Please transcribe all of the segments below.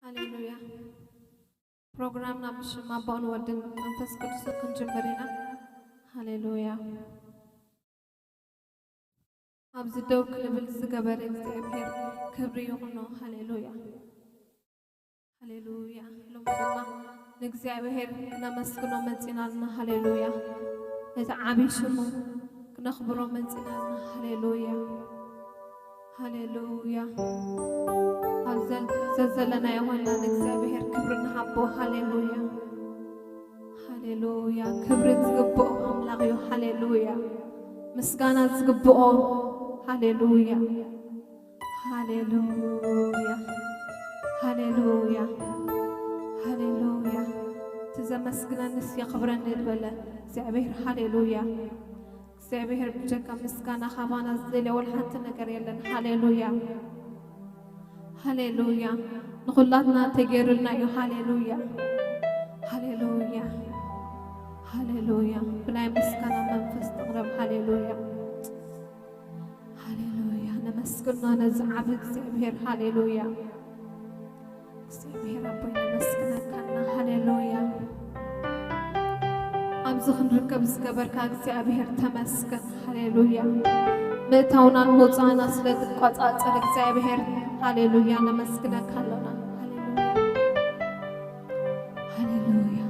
ሃሌሉያ። ፕሮግራምና ብሽም ኣቦን ወድን መንፈስ ቅዱስን ክንጅምር ኢና። ሃሌሉያ። ኣብዚ ደው ክንብል ዝገበረ እግዚኣብሔር ክብሪ ይኹኖ። ሃሌሉያ። ሃሌሉያ። ሎሚ ድማ ንእግዚኣብሔር ክነመስግኖ መጺና ኣለና። ሃሌሉያ። እቲ ዓብዪ ሽሙ ክነኽብሮ መጺና ኣለና። ሃሌሉያ። ሃሌሉያ። ኣብ ዘል-፣ ዘዘለናዮ ኾይና ንእግዚኣብሔር ክብሪ ንሃቦ። ሃሌሉያ። ሃሌሉያ። ክብሪ ዝግብኦ ኣምላኽ እዩ። ሃሌሉያ። ምስጋና ዝግብኦ። ሃሌሉያ። ሃሌሉያ። ሃሌሉያ። ሃሌሉያ። እቲ ዘመስግነንስ የኽብረኒ ዝበለ እግዚኣብሔር። ሃሌሉያ። እግዚኣብሔር ብጀካ ምስጋና ካባና ዝደልዮ ወላ ሓንቲ ነገር የለን። ሃሌሉያ። ሃሌሉያ። ንኹላትና ተገይሩልና እዩ። ሃሌሉያ። ሃሌሉያ። ሃሌሉያ። ብናይ ምስጋና መንፈስ ንቕረብ። ሃሌሉያ። ሃሌሉያ። ነመስግኖ ነዚ ዓቢ እግዚኣብሔር። ሃሌሉያ። እግዚኣብሔር ኣቦይ ነመስግነካና። ሃሌሉያ። ኣብዚ ክንርከብ ዝገበርካ እግዚኣብሔር ተመስገን። ሃሌሉያ። ምእታውናን ምውፃእና ስለ ትቆፃፀር እግዚኣብሔር፣ ሃሌሉያ፣ ነመስግነካ ኣለና። ሃሌሉያ። ሃሌሉያ።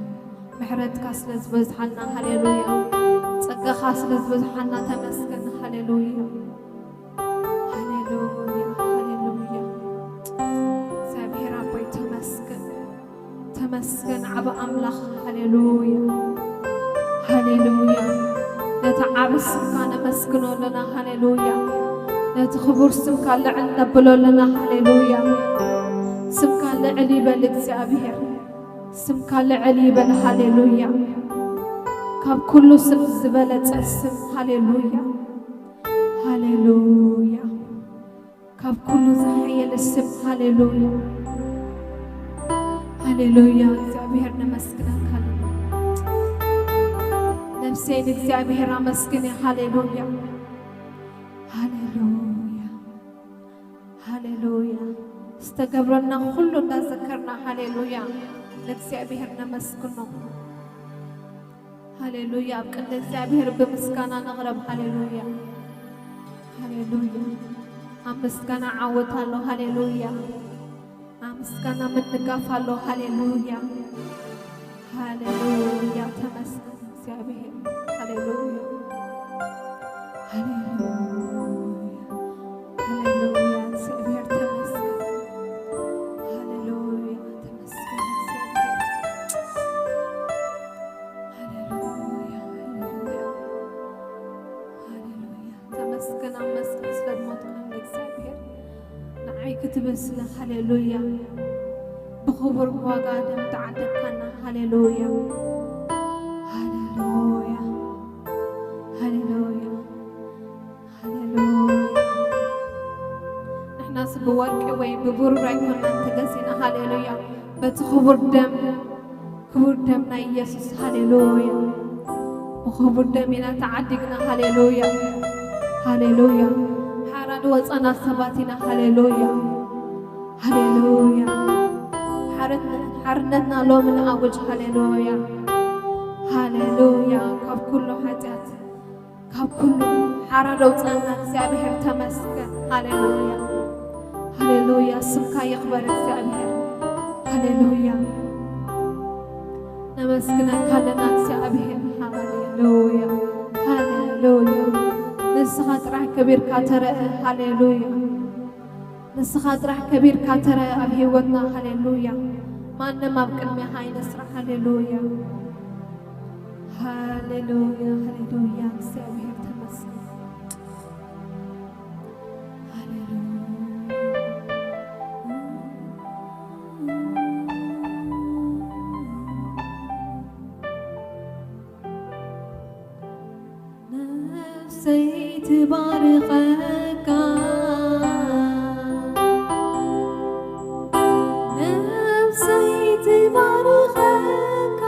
ምሕረትካ ስለ ዝበዝሓልና፣ ሃሌሉያ። ጸጋኻ ስለ ዝበዝሓልና ተመስገን። ሃሌሉያ። ሃሌሉያ። ሃሌሉያ። እግዚኣብሔር ኣቦይ ተመስገን። ተመስገን ዓቢ ኣምላኽ። ሃሌሉያ። ሃሌሉያ። ነቲ ዓቢ ስምካ ነመስግኖ ኣለና። ሃሌሉያ። ነቲ ክቡር ስምካ ልዕል ነብሎ ኣለና። ሃሌሉያ። ስምካ ልዕል ይበል እግዚኣብሔር። ስምካ ልዕል ይበል። ሃሌሉያ። ካብ ኩሉ ስም ዝበለጸ ስም። ሃሌሉያ። ሃሌሉያ። ካብ ኩሉ ዝሓየለ ስም። ሃሌሉያ። ሃሌሉያ። እግዚኣብሔር ነመስግነካ ኣለና። ነፍሰይ ንእግዚኣብሔር ኣመስግኒ። ሃሌሉያ። ሃሌሉያ። ሃሌሉያ። ዝተገብረና ኩሉ እንዳዘከርና፣ ሃሌሉያ፣ ንእግዚኣብሔር ነመስግኖ። ሃሌሉያ። ኣብ ቅድሚ እግዚኣብሔር ብምስጋና ንቕረብ። ሃሌሉያ። ሃሌሉያ። ኣብ ምስጋና ዓወት ኣሎ። ሃሌሉያ። ኣብ ምስጋና ምንጋፍ ኣሎ። ሃሌሉያ። ሃሌሉያ። ተመስገን። እግዚኣብሔር። ሃሌሉያ። ሃሌሉያ። ሃሌሉያ። እግዚኣብሔር ተመስገን። ሃሌሉያ። ተመስገን እግዚኣብሔር። ሃሌሉያ። ሃሌሉያ። ሃሌሉያ። ተመስገን ኣብ መስቀል ስለ ዝሞትካኒ እግዚኣብሔር። ንዓይ ክትብል ስለ፣ ሃሌሉያ፣ ብኽቡር ዋጋ ደም ተዓደግካና። ሃሌሉያ፣ ሃሌሉያ፣ ሃሌሉያ፣ ሃሌሉያ። ንሕናስ ብወርቂ ወይ ብብሩር ኣይኮናን ተገዚእና። ሃሌሉያ፣ በቲ ክቡር ደም ክቡር ደም ናይ ኢየሱስ፣ ሃሌሉያ። ብኽቡር ደም ኢና ተዓዲግና፣ ሃሌሉያ፣ ሃሌሉያ። ሓራ ዝወፃና ሰባት ኢና፣ ሃሌሉያ፣ ሃሌሉያ። ሓርነት-፣ ሓርነትና ሎሚ ንኣውጅ፣ ሃሌሉያ፣ ሃሌሉያ። ካብ ኩሉ ሓጢኣት ካብ ኩሉ ሓራ ዘውፃና እግዚኣብሔር ተመስገን። ሃሌሉያ፣ ሃሌሉያ። ስምካ ይኽበር እግዚኣብሔር። ሃሌሉያ። ነመስግነካ ኣለና እግዚኣብሔር። ሃሌሉያ፣ ሃሌሉያ። ንስኻ ጥራሕ ከቢርካ ተረአ። ሃሌሉያ። ንስኻ ጥራሕ ከቢርካ ተረአ ኣብ ህይወትና። ሃሌሉያ። ማንም ኣብ ቅድሜኻ ኣይነስራሕ። ሃሌሉያ፣ ሃሌሉያ፣ ሃሌሉያ። እግዚኣብሔር ተመስገን። ሃሌሉያ። ነፍሰይ ትባርኸካ፣ ነፍሰይ ትባርኸካ፣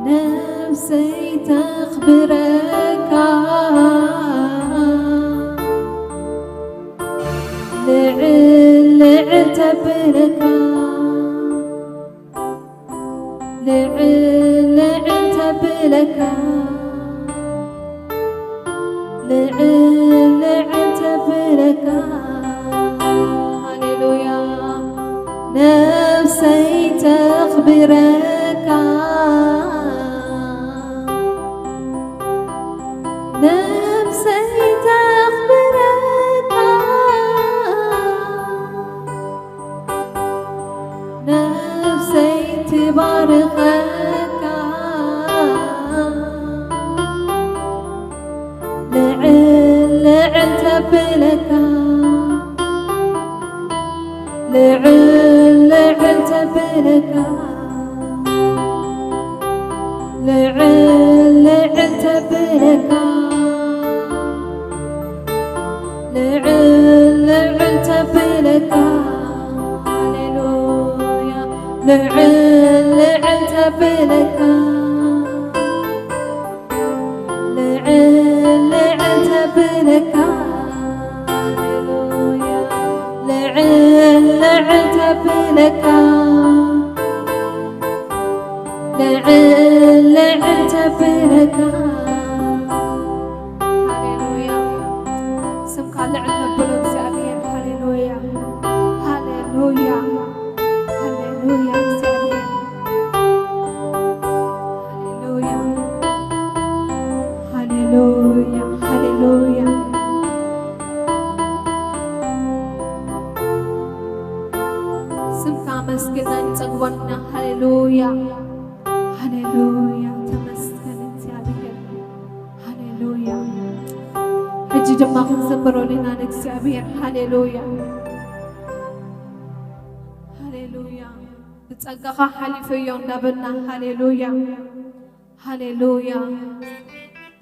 ነፍሰይ ተኽብረካ። ልዕል ልዕል ተብለካ፣ ልዕል ልዕል ተብለካ፣ ልዕል ልዕል ተብለካ። ሃሌሉያ። ነፍሰይ ተኽብረካ፣ ነፍሰይ ተኽብረካ፣ ነፍሰይ ትባርኸካ። ልዕል ልዕል ተብለካ፣ ልዕል ልዕል ተብለካ፣ ልዕል ልዕል ተብለካ፣ ልዕል ልዕል ተብለካ። ሃሌሉያ። ልዕል ልዕል ተብለካ፣ ልዕል ልዕል ተብለካ። ሃሌሉያ። ልዕል ልዕል ተብለካ፣ ልዕል ልዕል ተብለካ። ሃሌሉያ። ስምካ ልዕል ነብሎ እግዚኣብሔር። ሃሌሉያ። ሃሌሉያ። ሃሌሉያ። እግዚኣብሔር። ሃሌሉያ። ሃሌሉያ። ሃሌሉያ። ስምካ ኣመስግና ንጸግቦና። ሃሌሉያ። ሃሌሉያ። ተመስገን እግዚኣብሔር። ሃሌሉያ። ሕጂ ድማ ክንዘምሮ ኣለና ንእግዚኣብሔር። ሃሌሉያ። ሃሌሉያ። ብጸጋኻ ሓሊፈዮ እንዳበልና። ሃሌሉያ። ሃሌሉያ።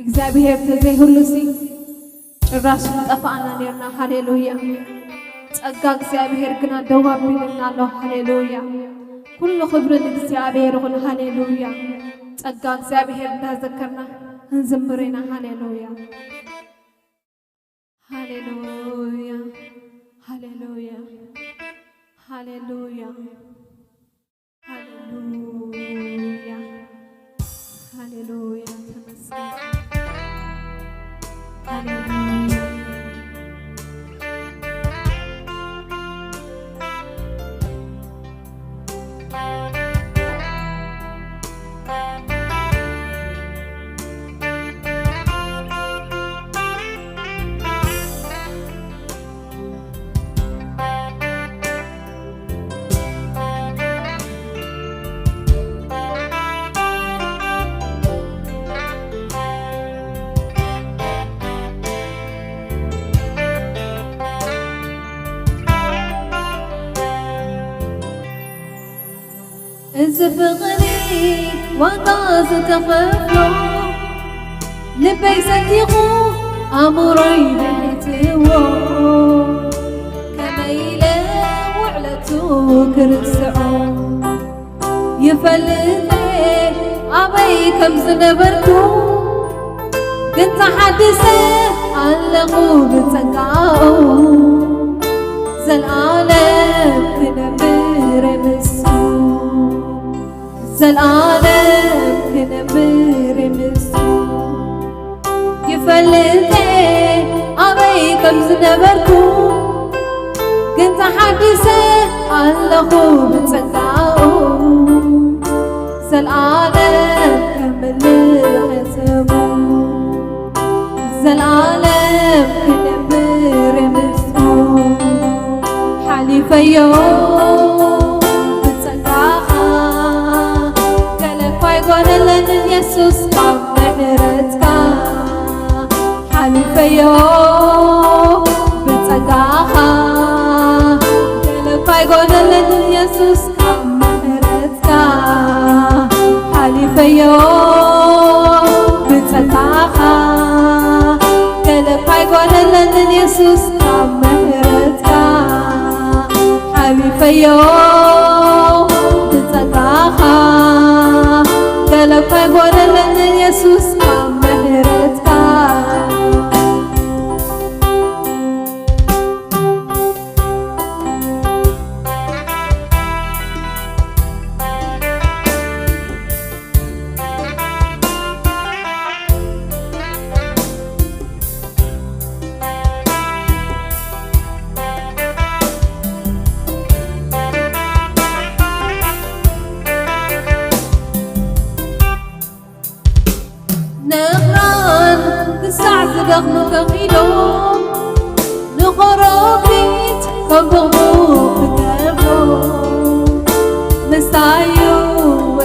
እግዚኣብሔር ተዘይህሉሲ ጭራሽ ምጠፋእና ኔርና። ሃሌሉያ። ጸጋ እግዚኣብሔር ግና ደው ኣቢሉና ኣሎ። ሃሌሉያ። ኩሉ ክብሪ ንእግዚኣብሔር ይኹን። ሃሌሉያ። ጸጋ እግዚኣብሔር እንዳዘከርና ክንዝምር ኢና። ሃሌሉያ። ሃሌሉያ። ሃሌሉያ። ሃሌሉያ። ሃሌሉያ። ሃሌሉያ። ተመስገን። ሃሌሉያ። እዚ ፍቕሪ ዋጋ ዝተኸፍሎ፣ ልበይ ሰቲኹ ኣእምሮይ ብሕትዎ፣ ከመይ ኢለ ውዕለቱ ክርስዖ? ይፈልጥ ኣበይ ከም ዝነበርኩ፣ ግን ተሓዲሰ ኣለኹ ብጸጋኡ፣ ዘልኣለም ክነብር ምስኡ። ዘልኣለም ክነብር ምስኡ። ይፈልጥ ኣበይ ከም ዝነበርኩ፣ ግን ተሓዲሰ ኣለኹ ብጸጋኡ። ዘልኣለም ከምልእ ከተሙ። ዘልኣለም ክነብር ምስኡ። ሓሊፈዮ ብጸጋኻ፣ ገለ እኳ ኣይጎደለንን የሱስ ካብ ምሕረትካ። ሓሊፈዮ ብጸጋኻ፣ ገለ እኳ ኣይጎደለንን የሱስ ካብ ምሕረትካ። ሓሊፈዮ ብጸጋኻ፣ ገለ እኳ ኣይጎደለንን የሱስ ካብ ምሕረትካ። ሓሊፈዮ ብጸጋኻ፣ ገለ እኳ ኣይጎደለንን የሱስ ካብ ምሕረትካ። ኣኽሉ ከኺሎም ንኾሮፊት ከም ብቑ ክገብሮ፣ ምሳዩ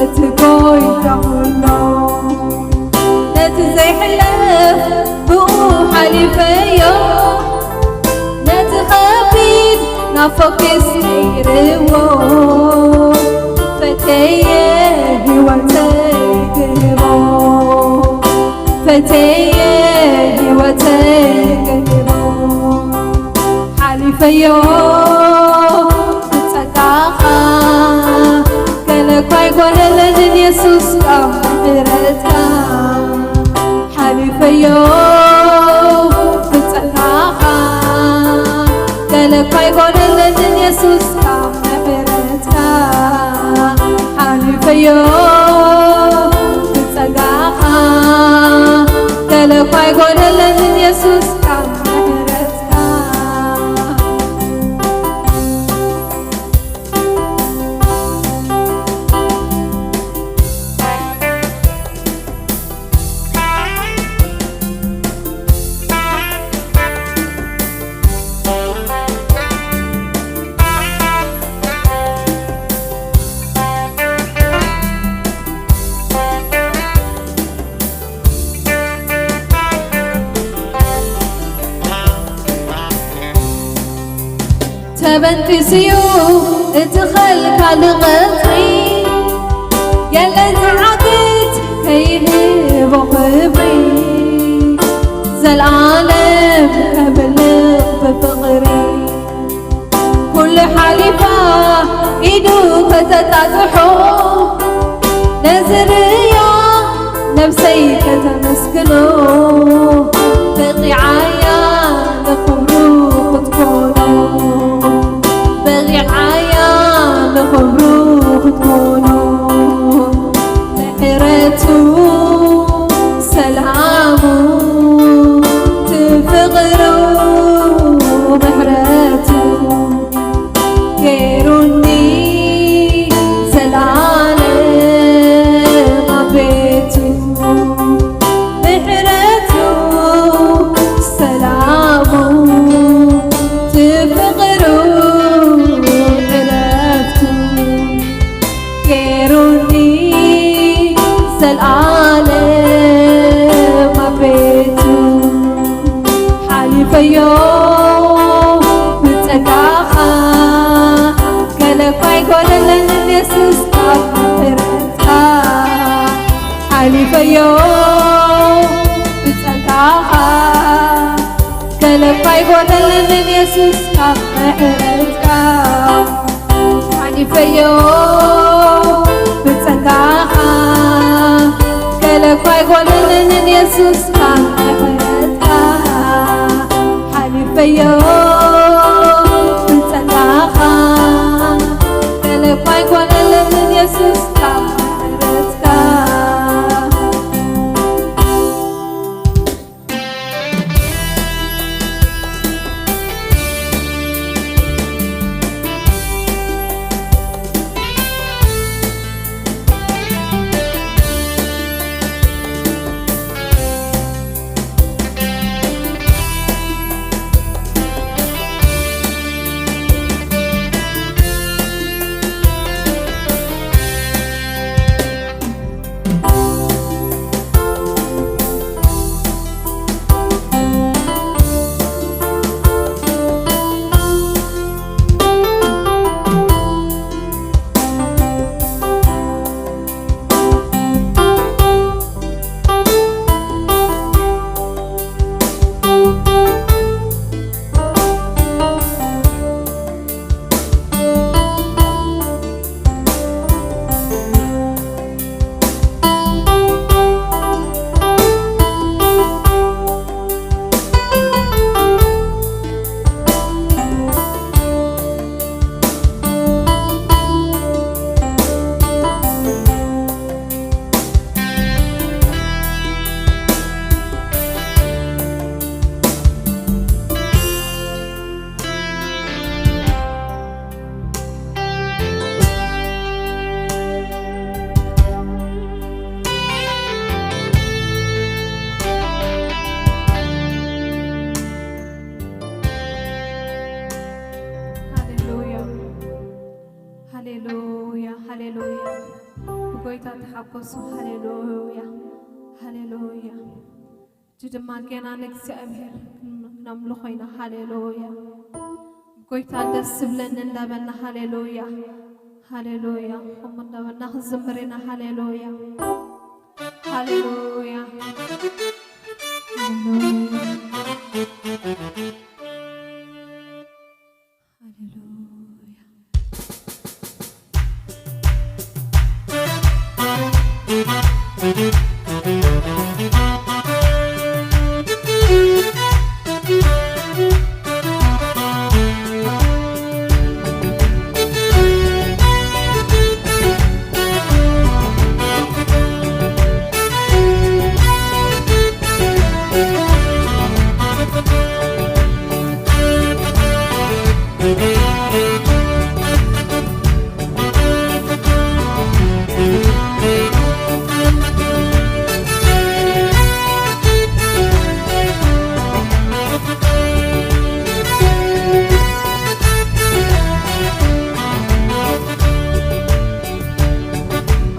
እቲ ጎይታ ኩሎ። ነቲ ዘይሕለፍ ብኡ ሓሊፈዮ፣ ነቲ ኸቢድ ናብ ፈኲስ ቀይርዎ። ፈተየ ህይወተይ ክህቦ፣ ፈተየ ህይወተይ ክህቦ። ሓሊፈዮ ብጸጋኻ፣ ገለ እኳ ኣይጎደለንን የሱስ ካብ ምሕረትካ። ሓሊፈዮ ብጸጋኻ፣ ገለ እኳ ኣይጎደለንን የሱስ ካብ ምሕረትካ። ሓሊፈዮ ብጸጋኻ፣ ገለ እኳ ኣይጎደለንን የሱስ ካብ ምሕረትካ። ተበንጢስዩ እቲ ኸልካሊ ቐጽሪ፣ ገለ ዝዓግት ከይህቦ ክብሪ፣ ዘልኣለም ከብልቕ ብፍቕሪ። ኩሉ ሓሊፋ ኢዱ ከተጣጥሖ፣ ነዚ ርእያ ነብሰይ ከተመስግኖ። በቒዓያ ንኽብሩ ክትኮኖ፣ በቒዓያ ንኽብሩ ክትኮኖ። ምሕረቱ ሰላሙ፣ እቲ ፍቕሩ ምሕረቱ፣ ገይሩኒ ዘላለም ኣብ ቤቱ። ምሕረቱ ሰላሙ፣ እቲ ፍቕሩ ዕረፍቱ፣ ገይሩኒ ዘልኣለም ኣብ ቤቱ። ሓሊፈዮ ብጸጋኻ፣ ገለ እኳ ኣይጎደለንን የሱስ ካብ ምሕረትካ። ሓሊፈዮ ብጸጋኻ፣ ገለ እኳ ኣይጎደለንን የሱስ ካብ ምሕረትካ። ሓሊፈዮ ብጸጋኻ፣ ገለ እኳ ኣይጎደለንን የሱስ ካብ ምሕረትካ። ሓሊፈዮ ብጸጋኻ፣ ገለ እኳ ኣይጎደለንን የሱስ ካብ ምሕረትካ። ሃሌሉያ። ብጎይታ ተሓጎሱ። ሃሌሉያ፣ ሃሌሉያ። እጂ ድማ ጌና ንእግዚኣብሔር ክነምልኾ ኢና። ሃሌሉያ። ብጎይታ ደስ ዝብለኒ እንዳበልና፣ ሃሌሉያ፣ ሃሌሉያ፣ ከምኡ እንዳበልና ክንዝምር ኢና። ሃሌሉያ፣ ሃሌሉያ፣ ሃሌሉያ፣ ሃሌሉያ።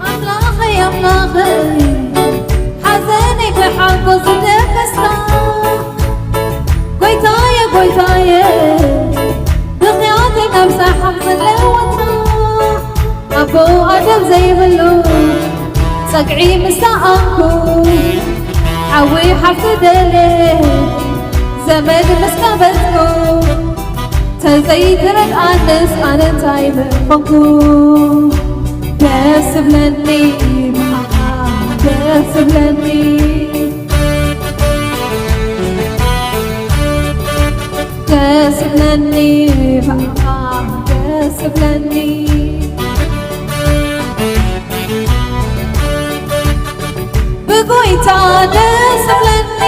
ኣምላኸይ፣ ኣምላኸይ፣ ሓዘነይ ብሓጎስ ዝደበስካ፣ ጎይታየ፣ ጎይታየ፣ ብኽያተይ ናብ ሰሓቕ ዝለወጥካ፣ ኣቦ ኣደብ ዘይብሉ ጸግዒ ምስ ሰኣንኩ፣ ሓዊ ሓፍቲ ደልየ ዘመድ ምስ ቀበጽኩ፣ ተዘይትረድኣንስ ኣነ እንታይ ምኾንኩ? ደስ ዝብለኒ ብኣኻ፣ ደስ ዝብለኒ፣ ደስ ዝብለኒ ብኣኻ፣ ደስ ዝብለኒ። ብጎይታ ደስ ዝብለኒ፣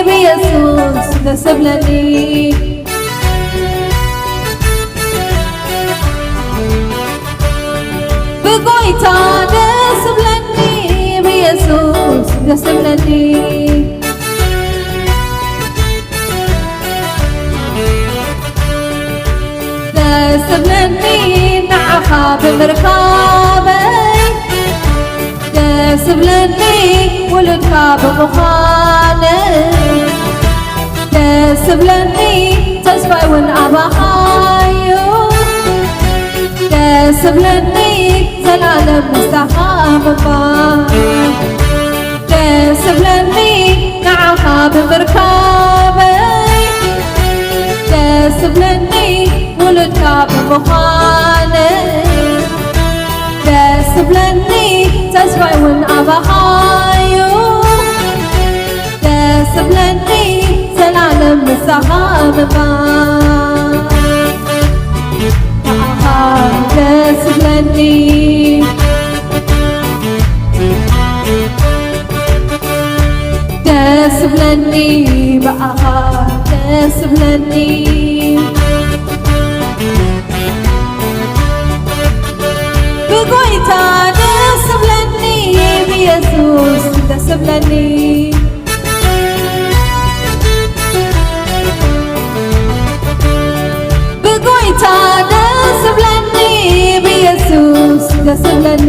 ብየሱስ ደስ ዝብለኒ። ብጎይታ ደስ ዝብለኒ፣ ብየሱስ ደስ ዝብለኒ። ደስ ዝብለኒ ንዓኻ ብምርካበይ፣ ደስ ዝብለኒ ውሉድካ ብምዃነይ፣ ደስ ዝብለኒ ተስፋይ እውን ኣባኻዩ፣ ደስ ዝብለኒ ዘላለም ምሳኻ ምንባር። ደስ ዝብለኒ ንዓኻ ብምርካበይ፣ ደስ ዝብለኒ ውሉድካ ብምዃነይ፣ ደስ ዝብለኒ ተስፋይ እውን ኣባኻዩ፣ ደስ ዝብለኒ ዘላለም ምሳኻ ምንባር። ንዓኻ ደስ ዝብለኒ፣ ደስ ዝብለኒ፣ ብኣኻ ደስ ዝብለኒ፣ ብጎይታ ደስ ዝብለኒ፣ ብየሱስ ደስ ዝብለኒ። ብጎይታ ደስ ዝብለኒ፣ ብየሱስ ደስ ዝብለኒ።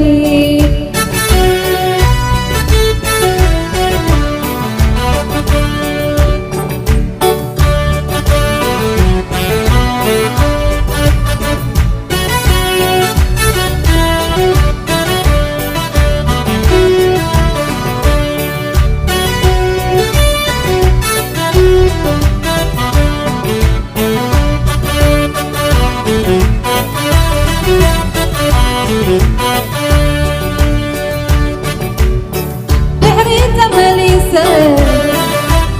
ድሕሪት ተመሊሰ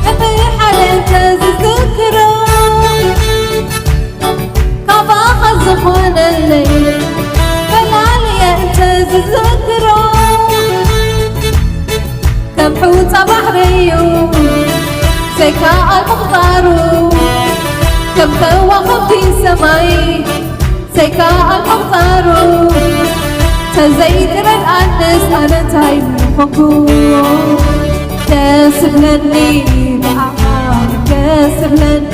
ሕፍሓደ እንተ ዝዝክሮ፣ ካባኻ ዝኾነለይ ፈላልየ እንተ ዝዝክሮ፣ ከም ሑጻ ባሕሪ እዩ ዘይከኣል ምቑጻሩ፣ ከም ከዋኽብቲ ሰማይ ዘይከኣል ምቑጻሩ፣ ተዘይትረድኣንስ ኣነ እንታይ ምኾንኩ? ደስ ዝብለኒ ብኣኻ ደስ ዝብለኒ፣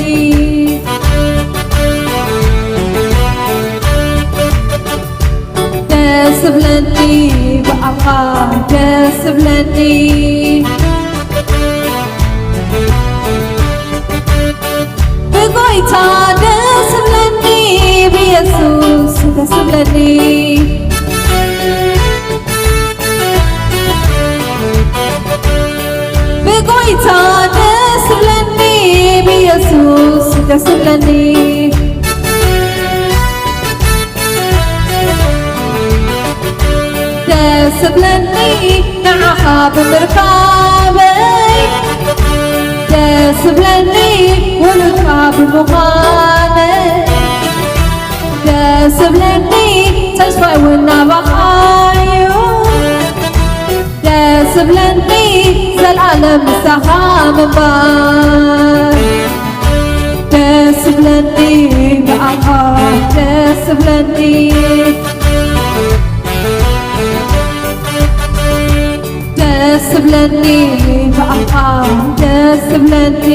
ደስ ዝብለኒ ለኒ ብጎይታ ደስ ብለኒ፣ ብየሱስ ደስ ብለኒ። ብጎይታ ደስ ብለኒ፣ ብየሱስ ደስ ብለኒ። ደስ ብለኒ ንዓኻ ብምርካበይ፣ ደስ ብለኒ ውሉድካ ብምዃነይ፣ ደስ ብለኒ ተስፋይ እውን ናባኻዩ፣ ደስ ብለኒ ዘልኣለም ምሳኻ ምንባር፣ ደስ ብለኒ ብኣኻ ደስ ብለኒ። ደስ ብለኒ ብኣኻ ደስ ብለኒ።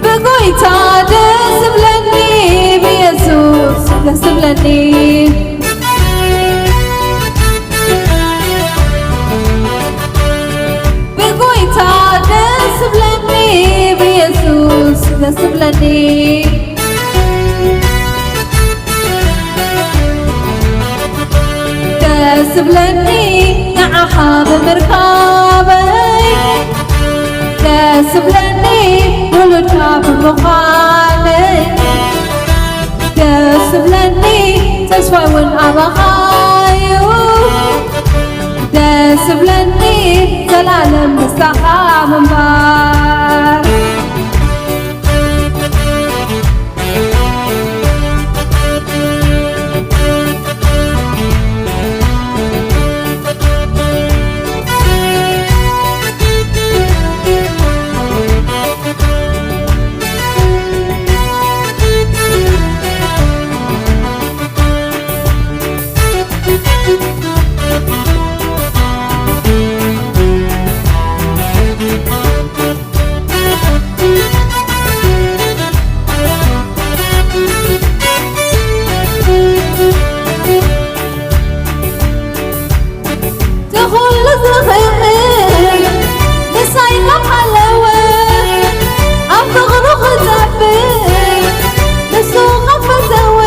ብጎይታ ደስ ብለኒ፣ ብየሱስ ደስ ብለኒ። ብጎይታ ደስ ብለኒ፣ ብየሱስ ደስ ብለኒ። ደስ ብለኒ ንዓኻ ብምርካበይ፣ ደስ ብለኒ ውሉድካ ብምዃነይ፣ ደስ ብለኒ ተስፋይ እውን ኣባኻዩ፣ ደስ ብለኒ ዘላለም ምሳኻ ምንባር። ንኹሉ ዝኽእል ምሳይ ካብ ሃለወ፣ ኣብ ፍቕሩ ክጸብቕ ንሱ ካብ ፈተወ፣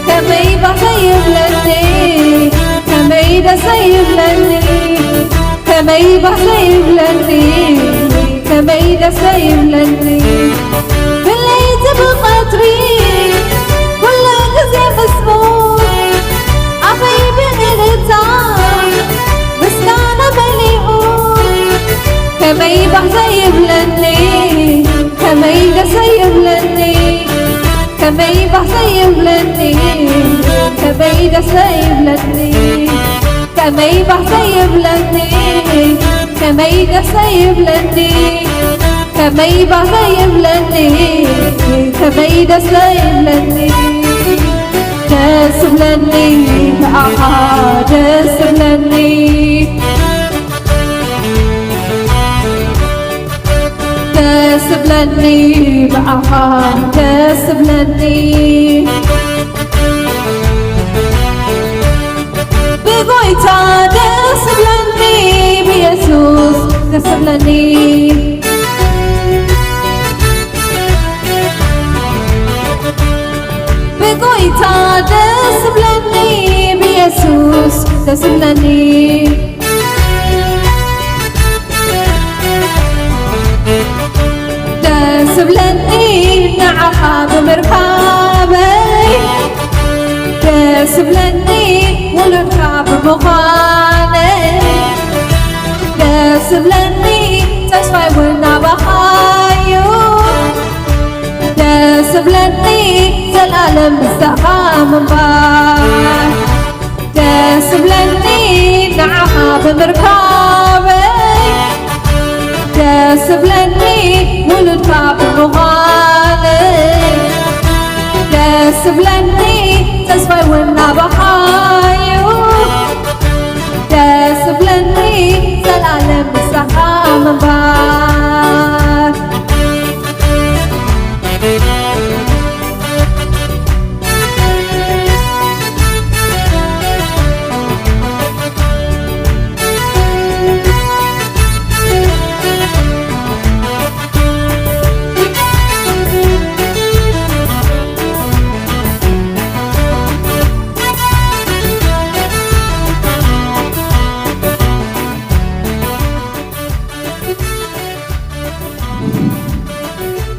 ከመይ ባሰ ይብለኒ፣ ከመይ ደሰ ይብለኒ፣ ከመይ ባሰ ይብለኒ፣ ከመይ ደሰ ይብለኒ። ብለይቲ ብቐትሪ ኩሉ ግዜ ምስኡ፣ ኣፈይ ብእልልታ ምስጋና መሊኡ። ከመይ ባህ ዘይብለኒ፣ ከመይ ደስ ዘይብለኒ፣ ከመይ ባህ ዘይብለኒ፣ ከመይ ደስ ዘይብለኒ። ከመይ ባህ ዘይብለኒ፣ ከመይ ደስ ዘይብለኒ፣ ከመይ ባህ ዘይብለኒ፣ ከመይ ደስ ዘይብለኒ። ደስ ብለኒ ብኣኻ ደስ ብለኒ። ደስ ብለኒ ብኣኻ ደስ ብለኒ። ብጎይታ ደስ ብለኒ፣ ብየሱስ ደስ ብለኒ። ብጎይታ ደስ ብለኒ፣ ብየሱስ ደስ ብለኒ። ደስ ብለኒ ንዓኻ ብምርካበይ፣ ደስ ብለኒ ውሉድካ ብምዃነይ፣ ደስ ብለኒ ተስፋይ እውን ናባኻዩ፣ ደስ ብለኒ ዘላለም ምሳኻ ምንባር። ደስ ብለኒ ንዓኻ ብምርካበይ፣ ደስ ብለኒ ውሉድካ ብምዃነይ፣ ደስ ብለኒ ተስፋይ እውን ናባኻዩ፣ ደስ ብለኒ ዘላለም ምሳኻ ምንባር።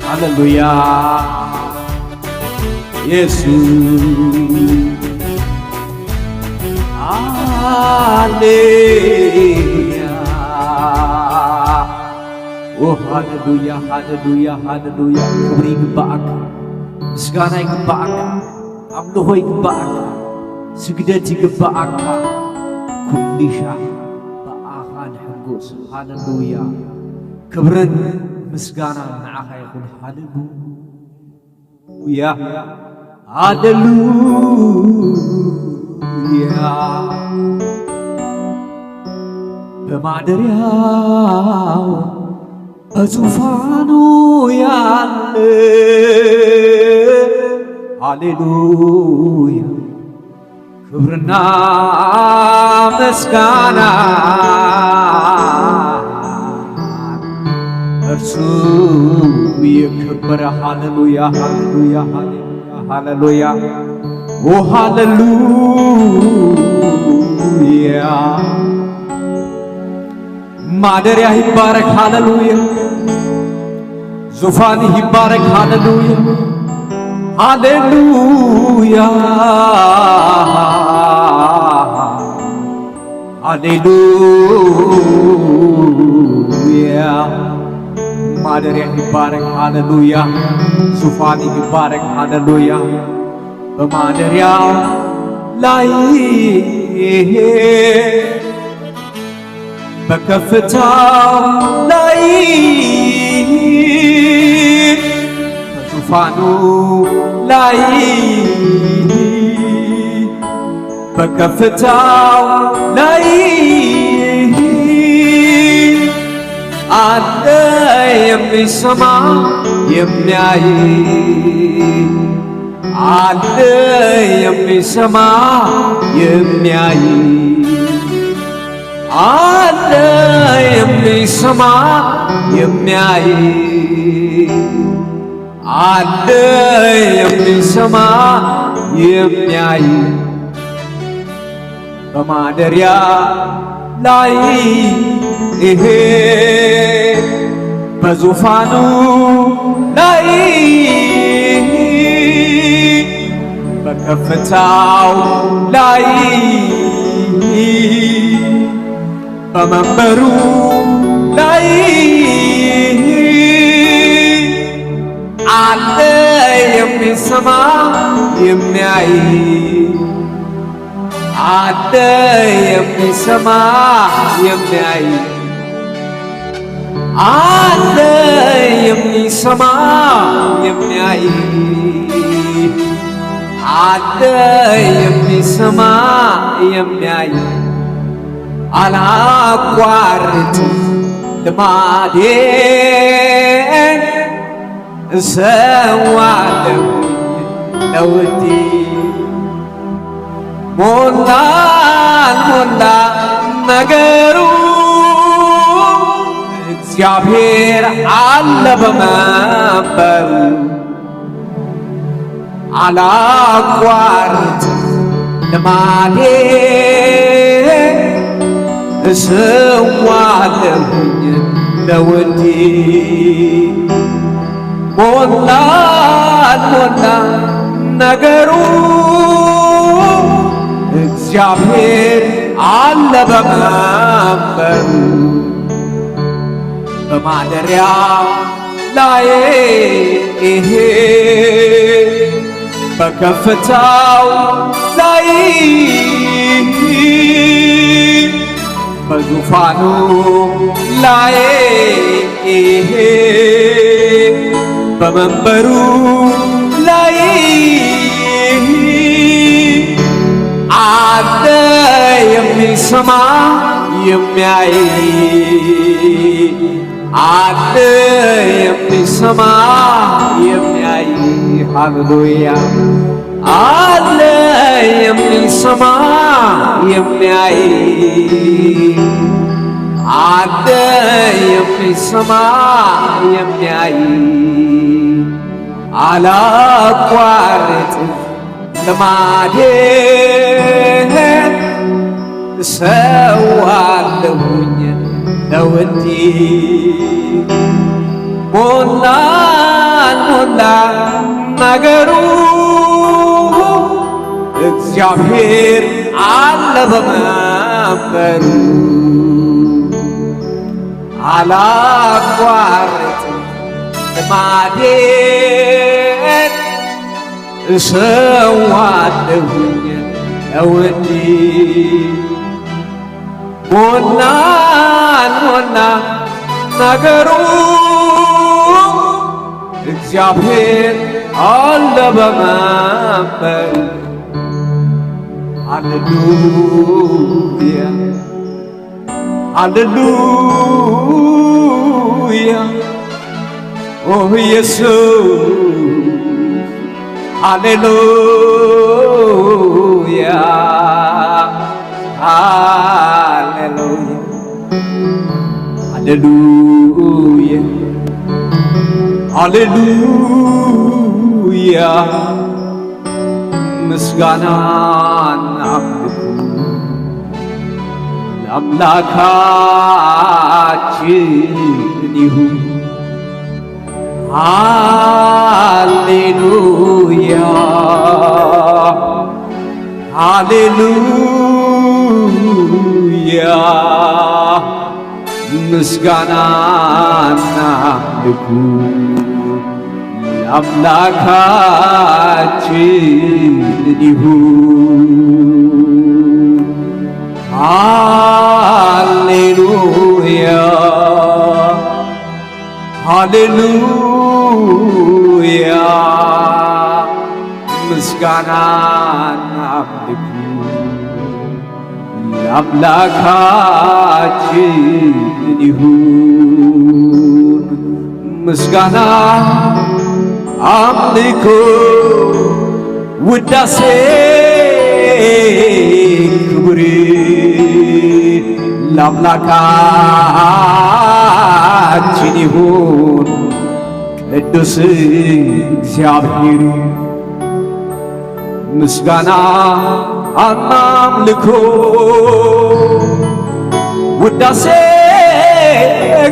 ሃሌሉያ ኢየሱስ። ሃሌሉያ። ኦ፣ ሃሌሉያ፣ ሃሌሉያ፣ ሃሌሉያ። ክብሪ ይግባኣካ፣ ምስጋና ይግባኣካ፣ ኣምልኾ ይግባኣካ፣ ስግደት ይግባኣካ። ኩሉ ሻዕ ብኣኻ ንሕጎስ። ሃሌሉያ። ክብርን ምስጋናን ንዓኻ ይኹን። ሃሌሉያ። ሃሌሉያ፣ ሃሌሉያ። በማደሪያው በዙፋኑ ያለ። ሃሌሉያ። ክብርና ምስጋና እርሱ ይክበር። ሃሌሉያ፣ ሃሌሉያ፣ ሃሌሉያ፣ ሃሌሉያ። ኦ ሃሌሉያ። ማደሪያ ይባረክ። ሃሌሉያ። ዙፋን ይባረክ። ሃሌሉያ፣ ሃሌሉያ፣ ሃሌሉያ። ማደሪያ ይባረክ። ሃሌሉያ። ዙፋን ይባረክ። ሃሌሉያ። በማደሪያ ላይ በከፍታው ላይ በዙፋኑ ላይ በከፍታው ላይ አለ የሚሰማ የሚያይ፣ አለ የሚሰማ የሚያይ፣ አለ የሚሰማ የሚያይ፣ አለ የሚሰማ የሚያይ። በማደሪያ ላይ ይሄ በዙፋኑ ላይ በከፍታው ላይ በመንበሩ ላይ አለ የሚሰማ የሚያይ፣ አለ የሚሰማ የሚያይ፣ አለ የሚሰማ የሚያይ፣ አለ የሚሰማ የሚያይ። አላቋርጥ ልማዴን እሰዋለሁ ለውዴ። ሞላ ሞላ ነገሩ፣ እግዚአብሔር አለ በመንበሩ። አላቋርጥ ልማዴ እሰዋለሁኝ ለውዴ። ሞላ ሞላ ነገሩ፣ እግዚአብሔር አለ በመንበሩ። በማደሪያ ላይ በከፍታው ላይ በዙፋኑ ላይ በመንበሩ ላይ አለ የሚሰማ የሚያይ፣ አለ የሚሰማ የሚያይ። ሃሌሉያ። አለ የሚሰማ የሚያይ፣ አለ የሚሰማ የሚያይ። አላቋርጥ ልማዴ እሰዋለሁኝ ለውዴ። ሞላ ላ ነገሩ እግዚኣብሔር ኣለ በመንበሩ። ኣላቋርጥ ልማዴን እሰዋለሁኝ ለወዲ። ሞላን ሞላ ነገሩ እግዚኣብሔር ኣለ በመንበሩ። ሃሌሉያ፣ ሃሌሉያ፣ ኦ ኢየሱስ፣ ሃሌሉያ፣ ሃሌሉያ፣ ሃሌሉያ፣ ሃሌሉያ። ምስጋናን ኣምልኮ ለኣምላካችን ይሁን። ሃሌሉያ፣ ሃሌሉያ። ምስጋናና ልኩ ለአምላካችን ይሁን። ሃሌሉያ፣ ሃሌሉያ። ምስጋናና ልኩ ለአምላካችን ይሁን። ምስጋና፣ አምልኮ፣ ውዳሴ፣ ክብር ለአምላካችን ይሁን። ቅዱስ እግዚአብሔር ምስጋና አምልኮ ውዳሴ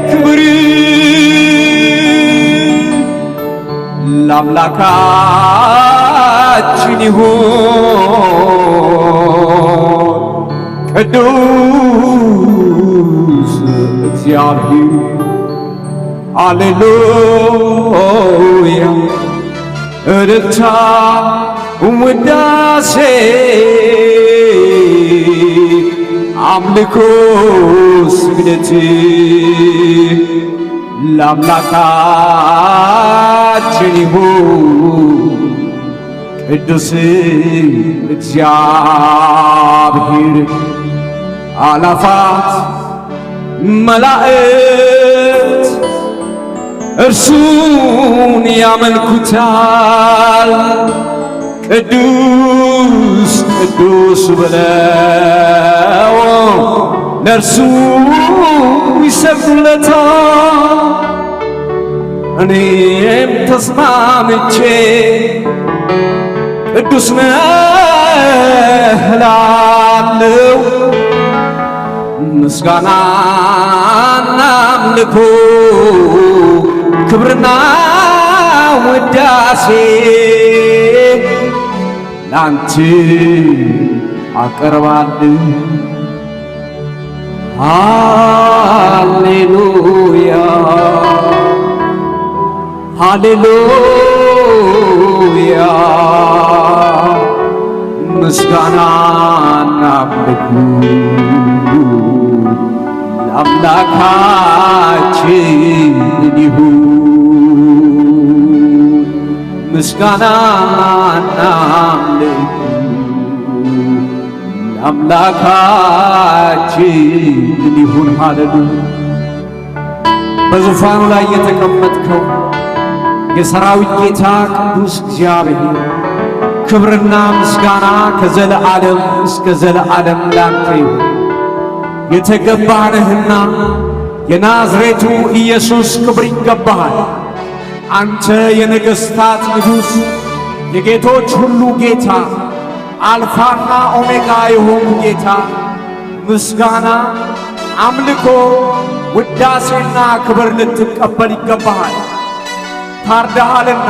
ክብር ለአምላካችን ይሁን። ቅዱስ እግዚአብሔር ሃሌሉያ። እልልታ፣ ውዳሴ፣ አምልኮ፣ ስግደት ለአምላካችን ይሁን። ቅዱስ እግዚአብሔር አላፋት መላእክት እርሱን ያመልኩታል። ቅዱስ ቅዱስ ብለው ለእርሱ ይሰግዱለታል። እኔም ተስማምቼ ቅዱስ ነህ እላለሁ። ምስጋናና አምልኮ ክብርና ውዳሴ ላንተ አቀርባለሁ። ሃሌሉያ፣ ሃሌሉያ። ምስጋናና አምልኮ ለአምላካችን ይሁን። ምስጋናና አምልኮ ለአምላካችን ይሁን። ሃሌሉያ። በዙፋኑ ላይ የተቀመጥከው የሰራዊት ጌታ ቅዱስ እግዚአብሔር፣ ክብርና ምስጋና ከዘለዓለም እስከ ዘለዓለም ላንተ ይሁን። የተገባህ ነህና የናዝሬቱ ኢየሱስ ክብር ይገባሃል። አንተ የነገሥታት ንጉሥ፣ የጌቶች ሁሉ ጌታ፣ አልፋና ኦሜጋ የሆንክ ጌታ፣ ምስጋና፣ አምልኮ፣ ውዳሴና ክብር ልትቀበል ይገባሃል። ታርደሃልና።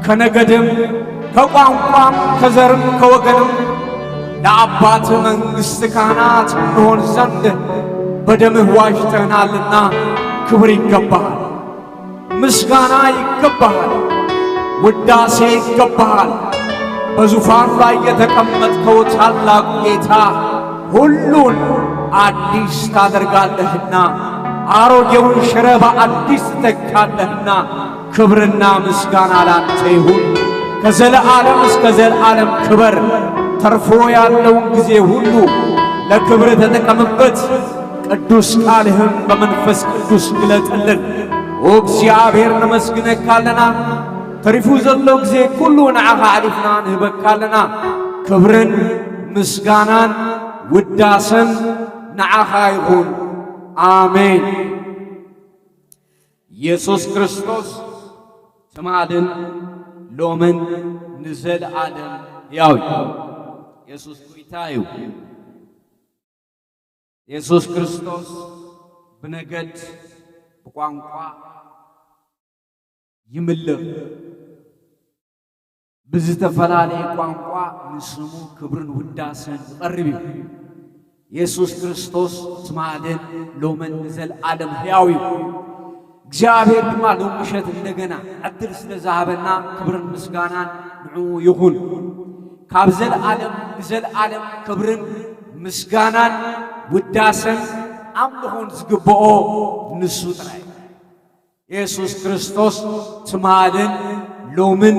ከነገድም ከቋንቋም ከዘርም ከወገንም ለአባት መንግሥት ካህናት እንሆን ዘንድ በደምህ ዋጅተናልና። ክብር ይገባሃል፣ ምስጋና ይገባሃል፣ ውዳሴ ይገባሃል። በዙፋን ላይ የተቀመጥከው ታላቁ ጌታ ሁሉን አዲስ ታደርጋለህና፣ አሮጌውን ሽረ በአዲስ ትተካለህና፣ ክብርና ምስጋና ላንተ ይሁን። ከዘለዓለም እስከ ዘለዓለም ክበር። ተርፎ ያለውን ጊዜ ሁሉ ለክብር ተጠቀምበት። ቅዱስ ቃልህም በመንፈስ ቅዱስ ግለጥልን። ኦ እግዚኣብሔር፣ ነመስግነካ ኣለና። ተሪፉ ዘሎ ጊዜ ኩሉ ንዓኻ ኣሕሊፍና ንህበካ ኣለና። ክብርን ምስጋናን ውዳሰን ንዓኻ ይኹን። ኣሜን። ኢየሱስ ክርስቶስ ትማልን ሎምን ንዘለዓለም ሕያው እዩ። ኢየሱስ ጎይታ እዩ። ኢየሱስ ክርስቶስ ብነገድ ብቋንቋ ይምልኽ። ብዝተፈላለየ ቋንቋ ንስሙ ክብርን ውዳሰን ይቐርብ እዩ። የሱስ ክርስቶስ ትማልን ሎምን ንዘለኣለም ሕያው እዩ። እግዚኣብሔር ድማ ሎም ምሸት እንደገና ዕድል ስለ ዝሃበና ክብርን ምስጋናን ንዕኡ ይኹን። ካብ ዘለኣለም ንዘለኣለም ክብርን ምስጋናን ውዳሰን ኣምልኾን ዝግብኦ ንሱ ጥራይ እዩ። የሱስ ክርስቶስ ትማልን ሎምን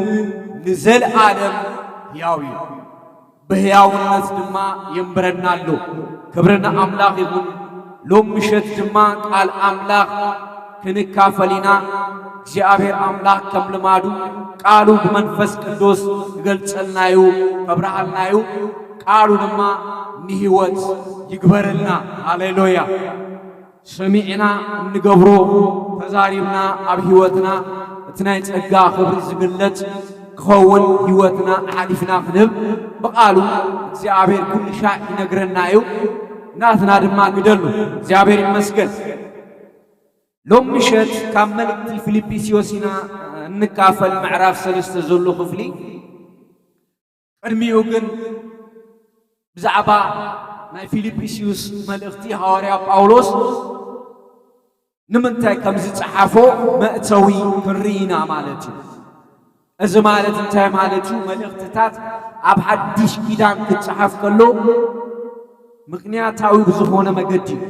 ንዘለኣለም ሕያው እዩ። ብሕያውነት ድማ የንብረና ኣሎ። ክብሪ ንኣምላኽ ይኹን። ሎም ምሸት ድማ ቃል ኣምላኽ ክንካፈል ኢና። እግዚኣብሔር ኣምላኽ ከም ልማዱ ቃሉ ብመንፈስ ቅዱስ ክገልጸልና እዩ፣ ከብርሃልና እዩ። ቃሉ ድማ ንህይወት ይግበረልና። ሃሌሉያ። ሰሚዕና እንገብሮ፣ ተዛሪብና ኣብ ህይወትና እቲ ናይ ጸጋ ክብሪ ዝግለጽ ክኸውን ህይወትና ኣሕሊፍና ክንህብ ብቓሉ እግዚኣብሔር ኩሉ ሻዕ ይነግረና እዩ። ናትና ድማ ግደሉ። እግዚኣብሔር ይመስገን። ሎም ምሸት ካብ መልእክቲ ፊልጵስዮስ ኢና እንካፈል፣ ምዕራፍ ሰለስተ ዘሎ ክፍሊ። ቅድሚኡ ግን ብዛዕባ ናይ ፊልጵስዩስ መልእኽቲ ሃዋርያ ጳውሎስ ንምንታይ ከም ዝጸሓፎ መእተዊ ክንርኢ ኢና ማለት እዩ። እዚ ማለት እንታይ ማለት እዩ? መልእኽትታት ኣብ ሓድሽ ኪዳን ክጸሓፍ ከሎ ምኽንያታዊ ብዝኾነ መገዲ እዩ።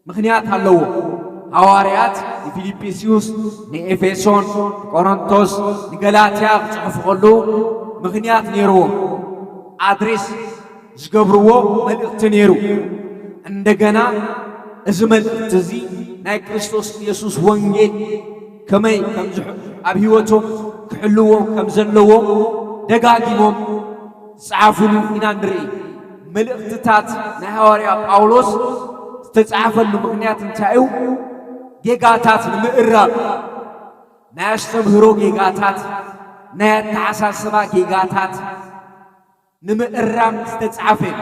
ምኽንያት ኣለዎ። ሃዋርያት ንፊልጵስዩስ፣ ንኤፌሶን፣ ንቆሮንቶስ፣ ንገላትያ ክጽሕፉ ከለዉ ምኽንያት ነይርዎም። ኣድሬስ ዝገብርዎ መልእኽቲ ነይሩ። እንደገና እዚ መልእኽቲ እዚ ናይ ክርስቶስ ኢየሱስ ወንጌል ከመይ ከም ዝሕ-፣ ኣብ ህይወቶም ክሕልዎም ከም ዘለዎም ደጋጊሞም ዝጸሓፉሉ ኢና ንርኢ። መልእኽትታት ናይ ሃዋርያ ጳውሎስ ዝተጻሕፈሉ ምኽንያት እንታይ እዩ? ጌጋታት ንምእራም፣ ናይ ኣስተምህሮ ጌጋታት፣ ናይ ኣተሓሳስባ ጌጋታት ንምእራም ዝተጻሕፈ እዩ።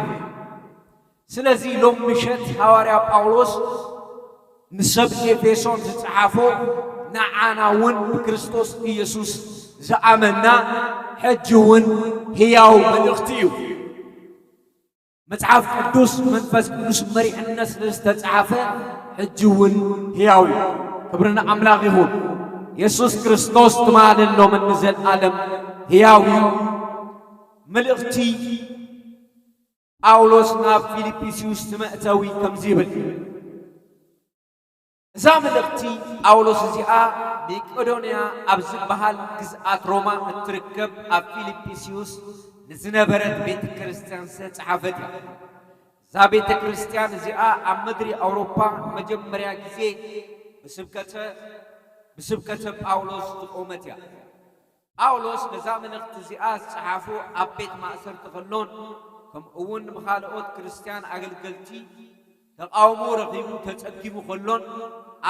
ስለዚ ሎም ምሸት ሃዋርያ ጳውሎስ ንሰብ ኤፌሶን ዝጸሓፎ ንዓና እውን ብክርስቶስ ኢየሱስ ዝኣመንና ሕጂ እውን ህያው መልእኽቲ እዩ። መጽሓፍ ቅዱስ መንፈስ ቅዱስ መሪሕነት ስለ ዝተጻሕፈ ሕጂ እውን ህያው እዩ። ክብሪ ንኣምላኽ ይኹን። የሱስ ክርስቶስ ትማልን ሎምን ንዘለኣለም ህያው እዩ። መልእኽቲ ጳውሎስ ናብ ፊልጵስዩስ መእተዊ ከምዚ ይብል። እዛ መልእኽቲ ጳውሎስ እዚኣ መቄዶንያ ኣብ ዝበሃል ግዝኣት ሮማ እትርከብ ኣብ ፊልጵስዩስ ንዝነበረት ቤተ ክርስቲያን ዝተጻሕፈት እያ። እዛ ቤተ ክርስቲያን እዚኣ ኣብ ምድሪ ኣውሮፓ ንመጀመርያ ግዜ ብስብከተ፣ ብስብከተ ጳውሎስ ዝቖመት እያ። ጳውሎስ ነዛ መልእኽቲ እዚኣ ዝጸሓፎ ኣብ ቤት ማእሰርቲ ከሎን ከምኡ እውን ብኻልኦት ክርስትያን ኣገልገልቲ ተቓውሞ ረኺቡ ተጸጊሙ ከሎን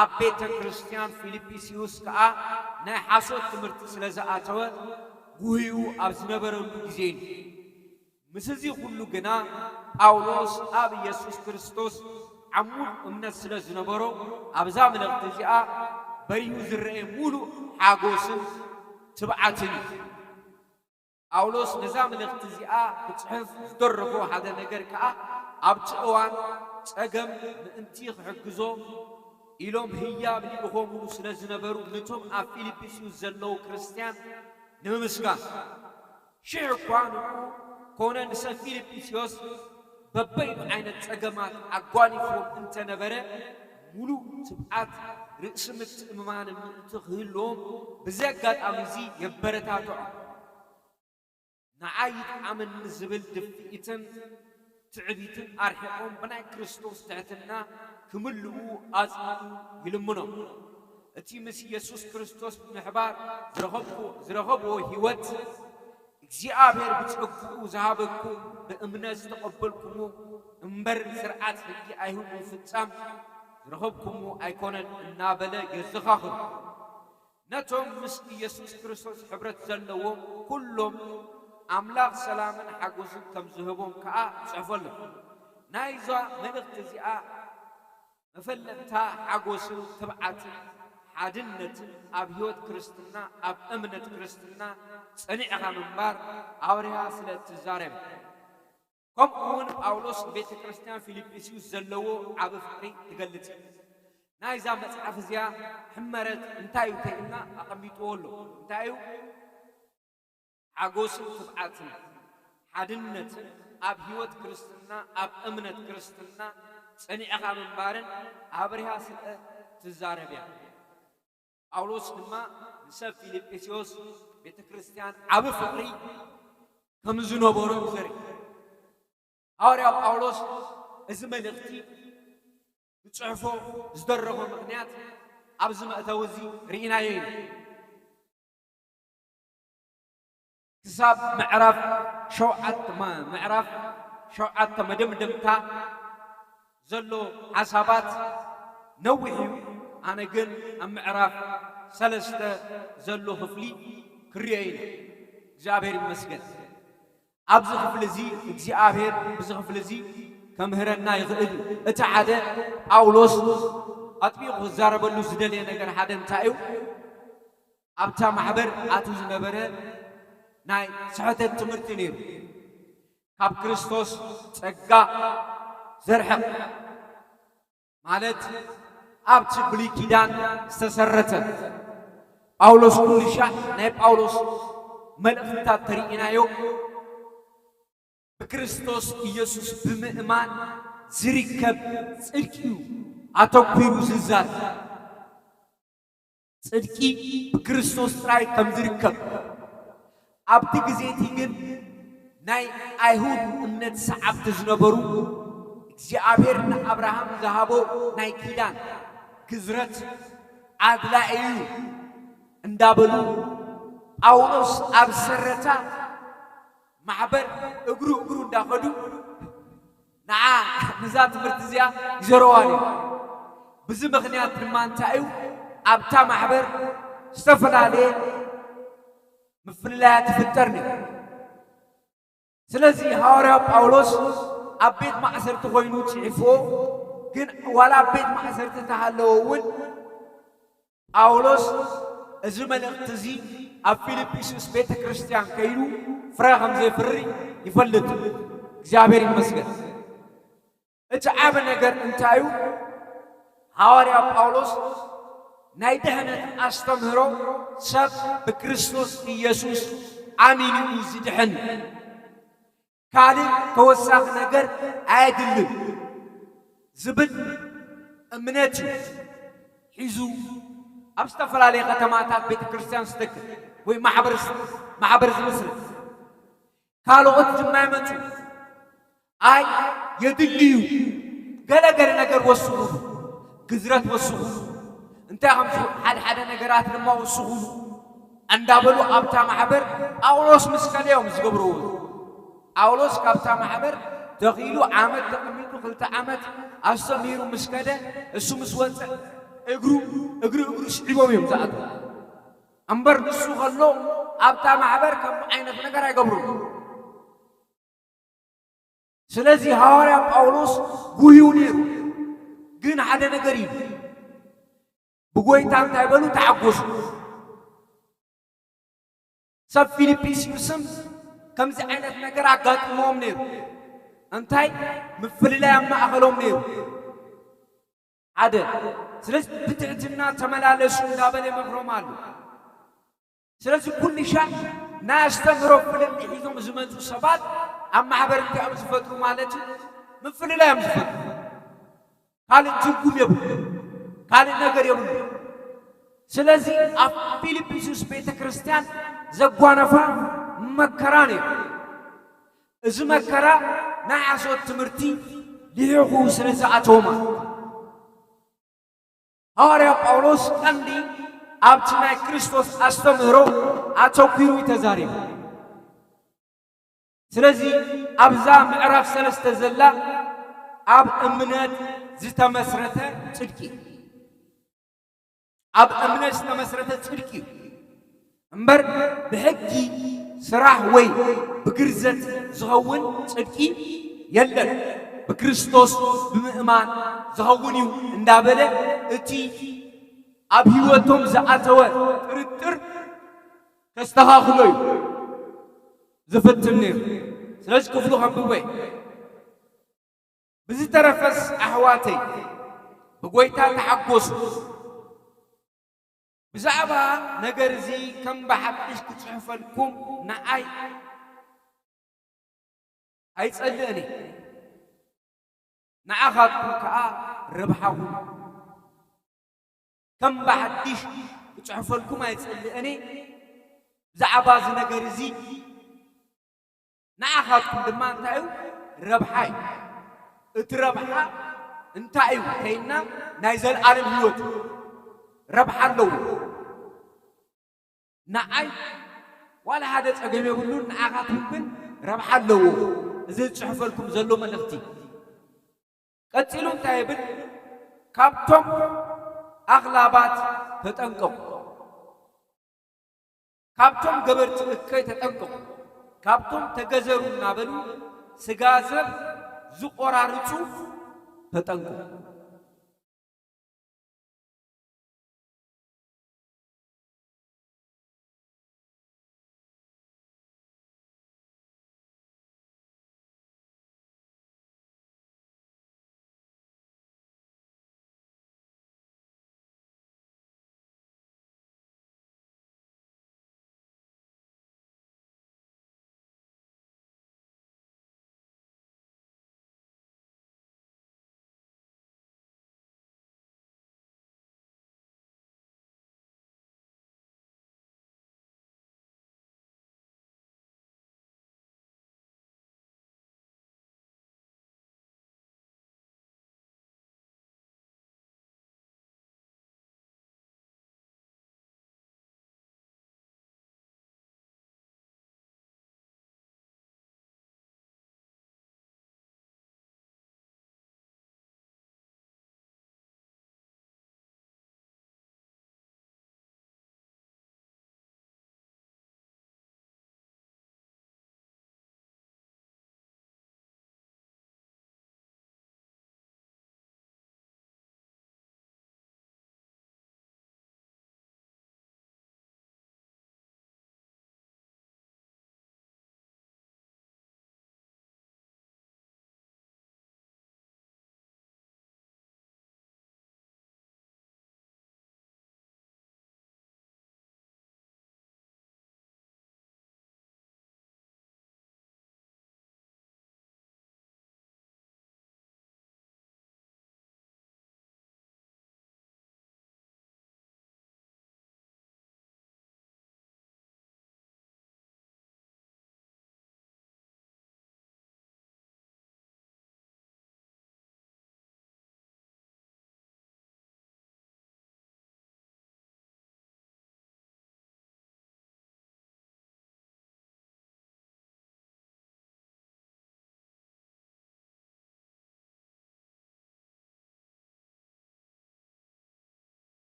ኣብ ቤተ ክርስትያን ፊልጵስዩስ ከኣ ናይ ሓሶት ትምህርቲ ስለ ዝኣተወ ጉህዩ ኣብ ዝነበረሉ ግዜ እዩ። ምስ እዚ ኩሉ ግና ጳውሎስ ኣብ ኢየሱስ ክርስቶስ ዓሙቕ እምነት ስለ ዝነበሮ ኣብዛ መልእኽቲ እዚኣ በሪሁ ዝረአ ሙሉእ ሓጎስን ትብዓትን እዩ። ጳውሎስ ነዛ መልእኽቲ እዚኣ ክጽሕፍ ዝደረኾ ሓደ ነገር ከኣ፣ ኣብቲ እዋን ጸገም ምእንቲ ክሕግዞ ኢሎም ህያብ ልኢኾምሉ ስለ ዝነበሩ፣ ነቶም ኣብ ፊልጵስዩስ ዘለዉ ክርስትያን ንምምስጋን፣ ሽሕ እኳ ንዕኡ ኮነ ንሰብ ፊልጵስዩስ በበይኑ ዓይነት ጸገማት ኣጓኒፍዎም እንተነበረ፣ ሙሉእ ትብዓት፣ ርእሲ ምትእምማንን ምእንቲ ክህልዎም፣ በዚ ኣጋጣሚ እዚ የበረታትዖም። ንዓይ ይጥዓመኒ ዝብል ድፍኢትን ትዕቢትን ኣርሒቖም፣ ብናይ ክርስቶስ ትሕትና ክምልኡ ኣጽኒዑ ይልምኖም። እቲ ምስ የሱስ ክርስቶስ ብምሕባር ዝረኸብኩ-፣ ዝረኸብዎ ህይወት፣ እግዚኣብሔር ብጸግኡ ዝሃበኩም፣ ብእምነት ዝተቐበልኩሞ እምበር፣ ስርዓት ሕጊ ኣይሁድ ምፍጻም ዝረኸብኩሞ ኣይኮነን እናበለ የዘኻኽሩ። ነቶም ምስ ኢየሱስ ክርስቶስ ሕብረት ዘለዎም ኩሎም፣ ኣምላኽ ሰላምን ሓጎስን ከም ዝህቦም ከኣ ጽሕፈሎም። ናይዛ መልእኽቲ እዚኣ መፈለጥታ ሓጎስን ትብዓትን ሓድነትን ኣብ ህይወት ክርስትና፣ ኣብ እምነት ክርስትና ጸኒዕኻ ምንባር ኣብሪሃ ስለ እትዛረብ። ከምኡ እውን ጳውሎስ ንቤተ ክርስቲያን ፊልጵስዩስ ዘለዎ ዓቢ ፍቕሪ ትገልጽ እዩ። ናይዛ መጽሓፍ እዚኣ ሕመረት እንታይ እዩ ተይልና ኣቐሚጥዎ ኣሎ። እንታይ እዩ? ሓጎስን ትብዓትን ሓድነትን ኣብ ህይወት ክርስትና፣ ኣብ እምነት ክርስትና ጸኒዕኻ ምንባርን ኣብሪሃ ስለ ትዛረብ እያ። ጳውሎስ ድማ ንሰብ ፊልጵስዩስ ቤተ ክርስቲያን ዓቢ ፍቕሪ ከም ዝነበሮ እዩ ዘርኢ። ሃዋርያ ጳውሎስ እዚ መልእኽቲ ክጽሕፎ ዝደረኾ ምኽንያት ኣብዚ መእተዊ እዚ ርኢናዮ ኢና። ክሳብ ምዕራፍ ሸውዓተ፣ መ-፣ ምዕራፍ ሸውዓተ መደምደምታ ዘሎ ሓሳባት ነዊሕ እዩ። ኣነ ግን ኣብ ምዕራፍ ሰለስተ ዘሎ ክፍሊ ክርእዮ ኢና። እግዚኣብሔር ይመስገን። ኣብዚ ክፍሊ እዚ እግዚኣብሔር፣ ብዚ ክፍሊ እዚ ከምህረና ይኽእል እዩ። እቲ ሓደ ጳውሎስ ኣጥቢቑ ክዛረበሉ ዝደለየ ነገር ሓደ እንታይ እዩ? ኣብታ ማሕበር ኣትዩ ዝነበረ ናይ ስሕተት ትምህርቲ ነይሩ። ካብ ክርስቶስ ጸጋ ዘርሕቕ፣ ማለት ኣብቲ ብሉይ ኪዳን ዝተሰረተ። ጳውሎስ ኩሉ ሻዕ ናይ ጳውሎስ መልእኽትታት ተርኢናዮ፣ ብክርስቶስ ኢየሱስ ብምእማን ዝርከብ ጽድቂ እዩ ኣተኲሩ ዝዛረብ። ጽድቂ ብክርስቶስ ጥራይ ከም ዝርከብ። ኣብቲ ግዜ እቲ ግን ናይ ኣይሁድ እምነት ሰዓብቲ ዝነበሩ፣ እግዚኣብሔር ንኣብርሃም ዝሃቦ ናይ ኪዳን ግዝረት ኣድላዪ እዩ እንዳበሉ፣ ጳውሎስ ኣብ ሰረታ ማሕበር እግሩ እግሩ እንዳኸዱ ንዓ ነዛ ትምህርቲ እዚኣ ይዘረዋ ነይሩ። ብዚ ምኽንያት ድማ እንታይ እዩ? ኣብታ ማሕበር ዝተፈላለየ ምፍልላያት ይፍጠር ነይሩ። ስለዚ ሃዋርያ ጳውሎስ ኣብ ቤት ማእሰርቲ ኮይኑ ጽሒፍዎ፣ ግን ዋላ ኣብ ቤት ማእሰርቲ እንተሃለወ እውን ጳውሎስ እዚ መልእኽቲ እዚ ኣብ ፊልጵስዩስ ቤተ ክርስቲያን ከይዱ ፍረ ከም ዘየፍሪ ይፈልጥ። እግዚኣብሔር ይመስገን። እቲ ዓቢ ነገር እንታይ እዩ? ሃዋርያ ጳውሎስ ናይ ድሕነት ኣስተምህሮ፣ ሰብ ብክርስቶስ ኢየሱስ ኣሚኑ እዩ ዝድሕን፣ ካልእ ተወሳኺ ነገር ኣየድልን ዝብል እምነት እዩ ሒዙ ኣብ ዝተፈላለየ ከተማታት ቤተ ክርስቲያን ዝተክል ወይ ማሕበር፣ ማሕበር ዝምስርት። ካልኦት ድማ ይመጹ። ኣይ የድሊ እዩ፣ ገለ ገለ ነገር ወስኹሉ፣ ግዝረት ወስኹሉ፣ እንታይ ከም ሓደ ሓደ ነገራት ድማ ወስኹሉ እንዳበሉ ኣብታ ማሕበር ጳውሎስ ምስ ከደ እዮም ዝገብርዎ። ጳውሎስ ካብታ ማሕበር ተኺሉ ዓመት ተቐሚጡ፣ ክልተ ዓመት ኣስተምሂሩ ምስ ከደ፣ እሱ ምስ ወጸ እግሩ፣ እግሪ እግሩ ስዒቦም እዮም ዝኣትዉ። እምበር ንሱ ከሎ ኣብታ ማሕበር ከምኡ ዓይነት ነገር ኣይገብሩን። ስለዚ ሃዋርያ ጳውሎስ ጉህዩ ነይሩ። ግን ሓደ ነገር እዩ፣ ብጎይታ እንታይ በሉ? ተሓጎሱ። ሰብ ፊልጵስዩስም ከምዚ ዓይነት ነገር ኣጋጥሞም ነይሩ። እንታይ? ምፍልላይ ኣብ ማእኸሎም ነይሩ። ሓደ። ስለዚ ብትሕትና ተመላለሱ እንዳበለ ይመኽሮም ኣሎ። ስለዚ ኩሉ ሻዕ ናይ ኣስተምህሮ ፍልልይ ሒዞም ዝመፁ ሰባት ኣብ ማሕበር እንታይ እዮም ዝፈጥሩ ማለት እዩ? ምፍልላይ እዮም ዝፈጥሩ። ካልእ ትርጉም የብሉ፣ ካልእ ነገር የብሉ። ስለዚ ኣብ ፊልጵስዩስ ቤተ ክርስቲያን ዘጓነፋ መከራ ነይሩ። እዚ መከራ ናይ ሓሶት ትምህርቲ ልሒኹ ስለ ዝኣተወማ፣ ሃዋርያ ጳውሎስ ቀንዲ ኣብቲ ናይ ክርስቶስ ኣስተምህሮ ኣተኲሩ እዩ ተዛሪቡ። ስለዚ ኣብዛ ምዕራፍ ሰለስተ ዘላ ኣብ እምነት ዝተመስረተ ጽድቂ፣ ኣብ እምነት ዝተመስረተ ጽድቂ እዩ እምበር፣ ብሕጊ ስራሕ ወይ ብግርዘት ዝኸውን ጽድቂ የለን። ብክርስቶስ ብምእማን ዝኸውን እዩ እንዳበለ፣ እቲ ኣብ ህይወቶም ዝኣተወ ጥርጥር ከስተኻኽሎ እዩ ዝፍትን ነይሩ። ስለዚ ክፍሉ ከንብቦ እየ። ብዝተረፈስ ኣሕዋተይ፣ ብጎይታ ተሓጎሱ። ብዛዕባ ነገር እዚ ከም ብሓድሽ ክጽሕፈልኩም ንዓይ ኣይጸልእን እየ፣ ንዓኻትኩም ከኣ ረብሓኹም። ከም ብሓድሽ ክጽሕፈልኩም ኣይጸልእን እየ፣ ብዛዕባ እዚ ነገር እዚ ንዓኻትኩም ድማ እንታይ እዩ? ረብሓ እዩ። እቲ ረብሓ እንታይ እዩ ተይልና፣ ናይ ዘለኣለም ህይወት እዩ። ረብሓ ኣለዎ። ንዓይ ዋላ ሓደ ጸገም የብሉን፣ ንዓኻትኩም ግን ረብሓ ኣለዎ። እዚ ዝጽሕፈልኩም ዘሎ መልእኽቲ። ቀጺሉ እንታይ ይብል? ካብቶም ኣኽላባት ተጠንቀቑ። ካብቶም ገበርቲ እከይ ተጠንቀቑ። ካብቶም ተገዘሩ እናበሉ ስጋ ሰብ ዝቖራርጹ ተጠንቀቑ።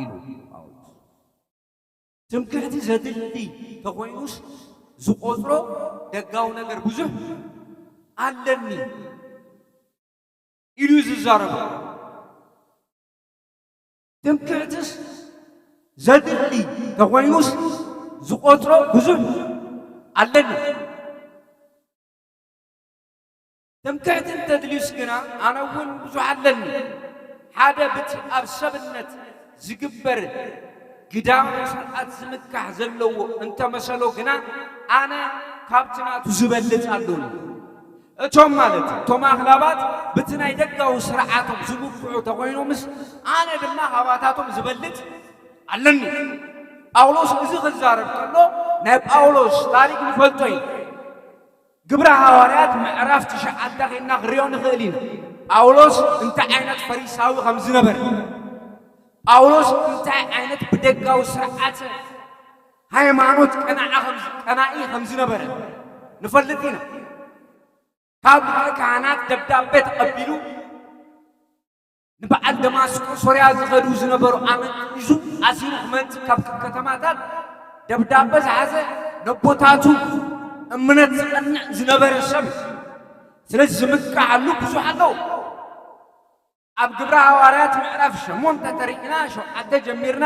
ኢሉ ጳውሎስ። ትምክሕቲ ዘድሊ ተኾይኑስ ዝቖጽሮ ደጋዊ ነገር ብዙሕ ኣለኒ ኢሉ እዩ ዝዛረብ። ትምክሕትስ ዘድሊ ተኾይኑስ ዝቖጽሮ ብዙሕ ኣለኒ። ትምክሕቲ እንተድልዩስ ግና ኣነ እውን ብዙሕ ኣለኒ። ሓደ ብቲ ኣብ ሰብነት ዝግበር ግዳማዊ ስርዓት ዝምካሕ ዘለዎ እንተመሰሎ ግና ኣነ ካብቲ ናቱ ዝበልጽ ኣለኒ። እቶም ማለት እቶም ኣኽላባት ብቲ ናይ ደጋዊ ስርዓቶም ዝምክሑ ተኾይኖምስ ኣነ ድማ ካባታቶም ዝበልጽ ኣለኒ። ጳውሎስ እዚ ክዛረብ ከሎ ናይ ጳውሎስ ታሪክ ንፈልጦ እዩ። ግብረ ሃዋርያት ምዕራፍ ትሽዓተ ኬድና ክንሪኦ ንኽእል ኢና። ጳውሎስ እንታይ ዓይነት ፈሪሳዊ ከም ዝነበረ፣ ጳውሎስ እንታይ ዓይነት ብደጋዊ ስርዓት ሃይማኖት ቀናኢ ከም ዝ-፣ ቀናኢ ከም ዝነበረ ንፈልጥ ኢና። ካብ ሊቀ ካህናት ደብዳቤ ተቐቢሉ ንበዓል ደማስቆ ሶርያ ዝኸዱ ዝነበሩ ኣመንቲ ሒዙ ኣሲሩ ክመጽእ ካብ ከተማታት ደብዳበ ዝሓዘ ነቦታቱ እምነት ዝቐንዕ ዝነበረ ሰብ እዩ። ስለዚ ዝምካሓሉ ብዙሕ ኣለዉ። ኣብ ግብረ ሃዋርያት ምዕራፍ ሸሞንተ ተሪእና ሸውዓተ ጀሚርና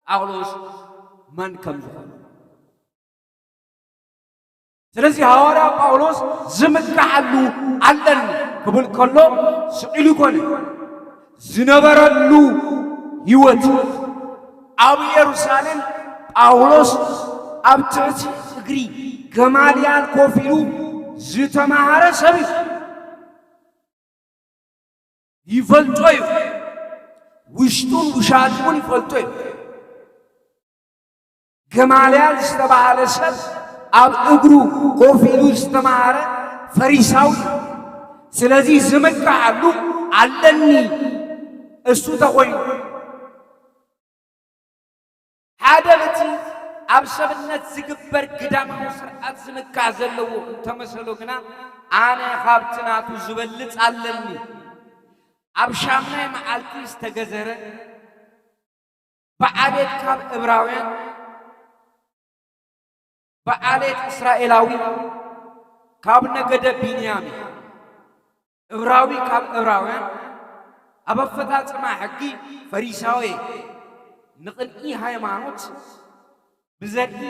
ጳውሎስ መን ከም ዝኾነ። ስለዚ ሃዋርያ ጳውሎስ ዝምካሓሉ ኣለኒ ክብል ከሎ ስቕ ኢሉ ይኮነ። ዝነበረሉ ህይወት ኣብ ኢየሩሳሌም ጳውሎስ ኣብ ትሕቲ እግሪ ገማልያል ኮፍ ኢሉ ዝተማሃረ ሰብ እዩ። ይፈልጦ እዩ። ውሽጡን ውሻጥኡን ይፈልጦ እዩ። ገማልያል ዝተባህለ ሰብ ኣብ እግሩ ኮፍ ኢሉ ዝተማሃረ ፈሪሳዊ እዩ። ስለዚ ዝምካሓሉ ኣለኒ እሱ ተኾይኑ። ሓደ በቲ ኣብ ሰብነት ዝግበር ግዳማዊ ስርዓት ዝምካሕ ዘለዎ እንተመሰሎ ግና፣ ኣነ ካብቲ ናቱ ዝበልጽ ኣለኒ። ኣብ ሻምናይ መዓልቲ ዝተገዘረ ብዓሌት ካብ እብራውያን ብዓሌት እስራኤላዊ ካብ ነገደ ቢንያም እዩ። እብራዊ ካብ እብራውያን፣ ኣብ ኣፈጻጽማ ሕጊ ፈሪሳዊ፣ ንቕንኢ ሃይማኖት ብዘርኢ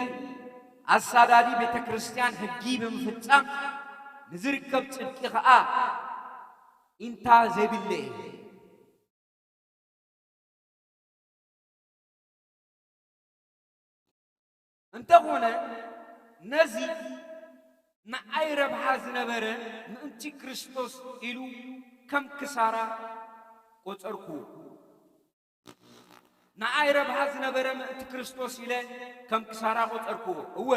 ኣሳዳዲ ቤተ ክርስቲያን ሕጊ ብምፍጻም ንዝርከብ ጽድቂ ኸኣ ኢንታ ዘይብለ እዩ። እንተኾነ ነዚ ንዓይ ረብሓ ዝነበረ ምእንቲ ክርስቶስ ኢሉ ከም ክሳራ ቆጸርኩዎ። ንዓይ ረብሓ ዝነበረ ምእንቲ ክርስቶስ ኢለ ከም ክሳራ ቆጸርኩዎ። እወ፣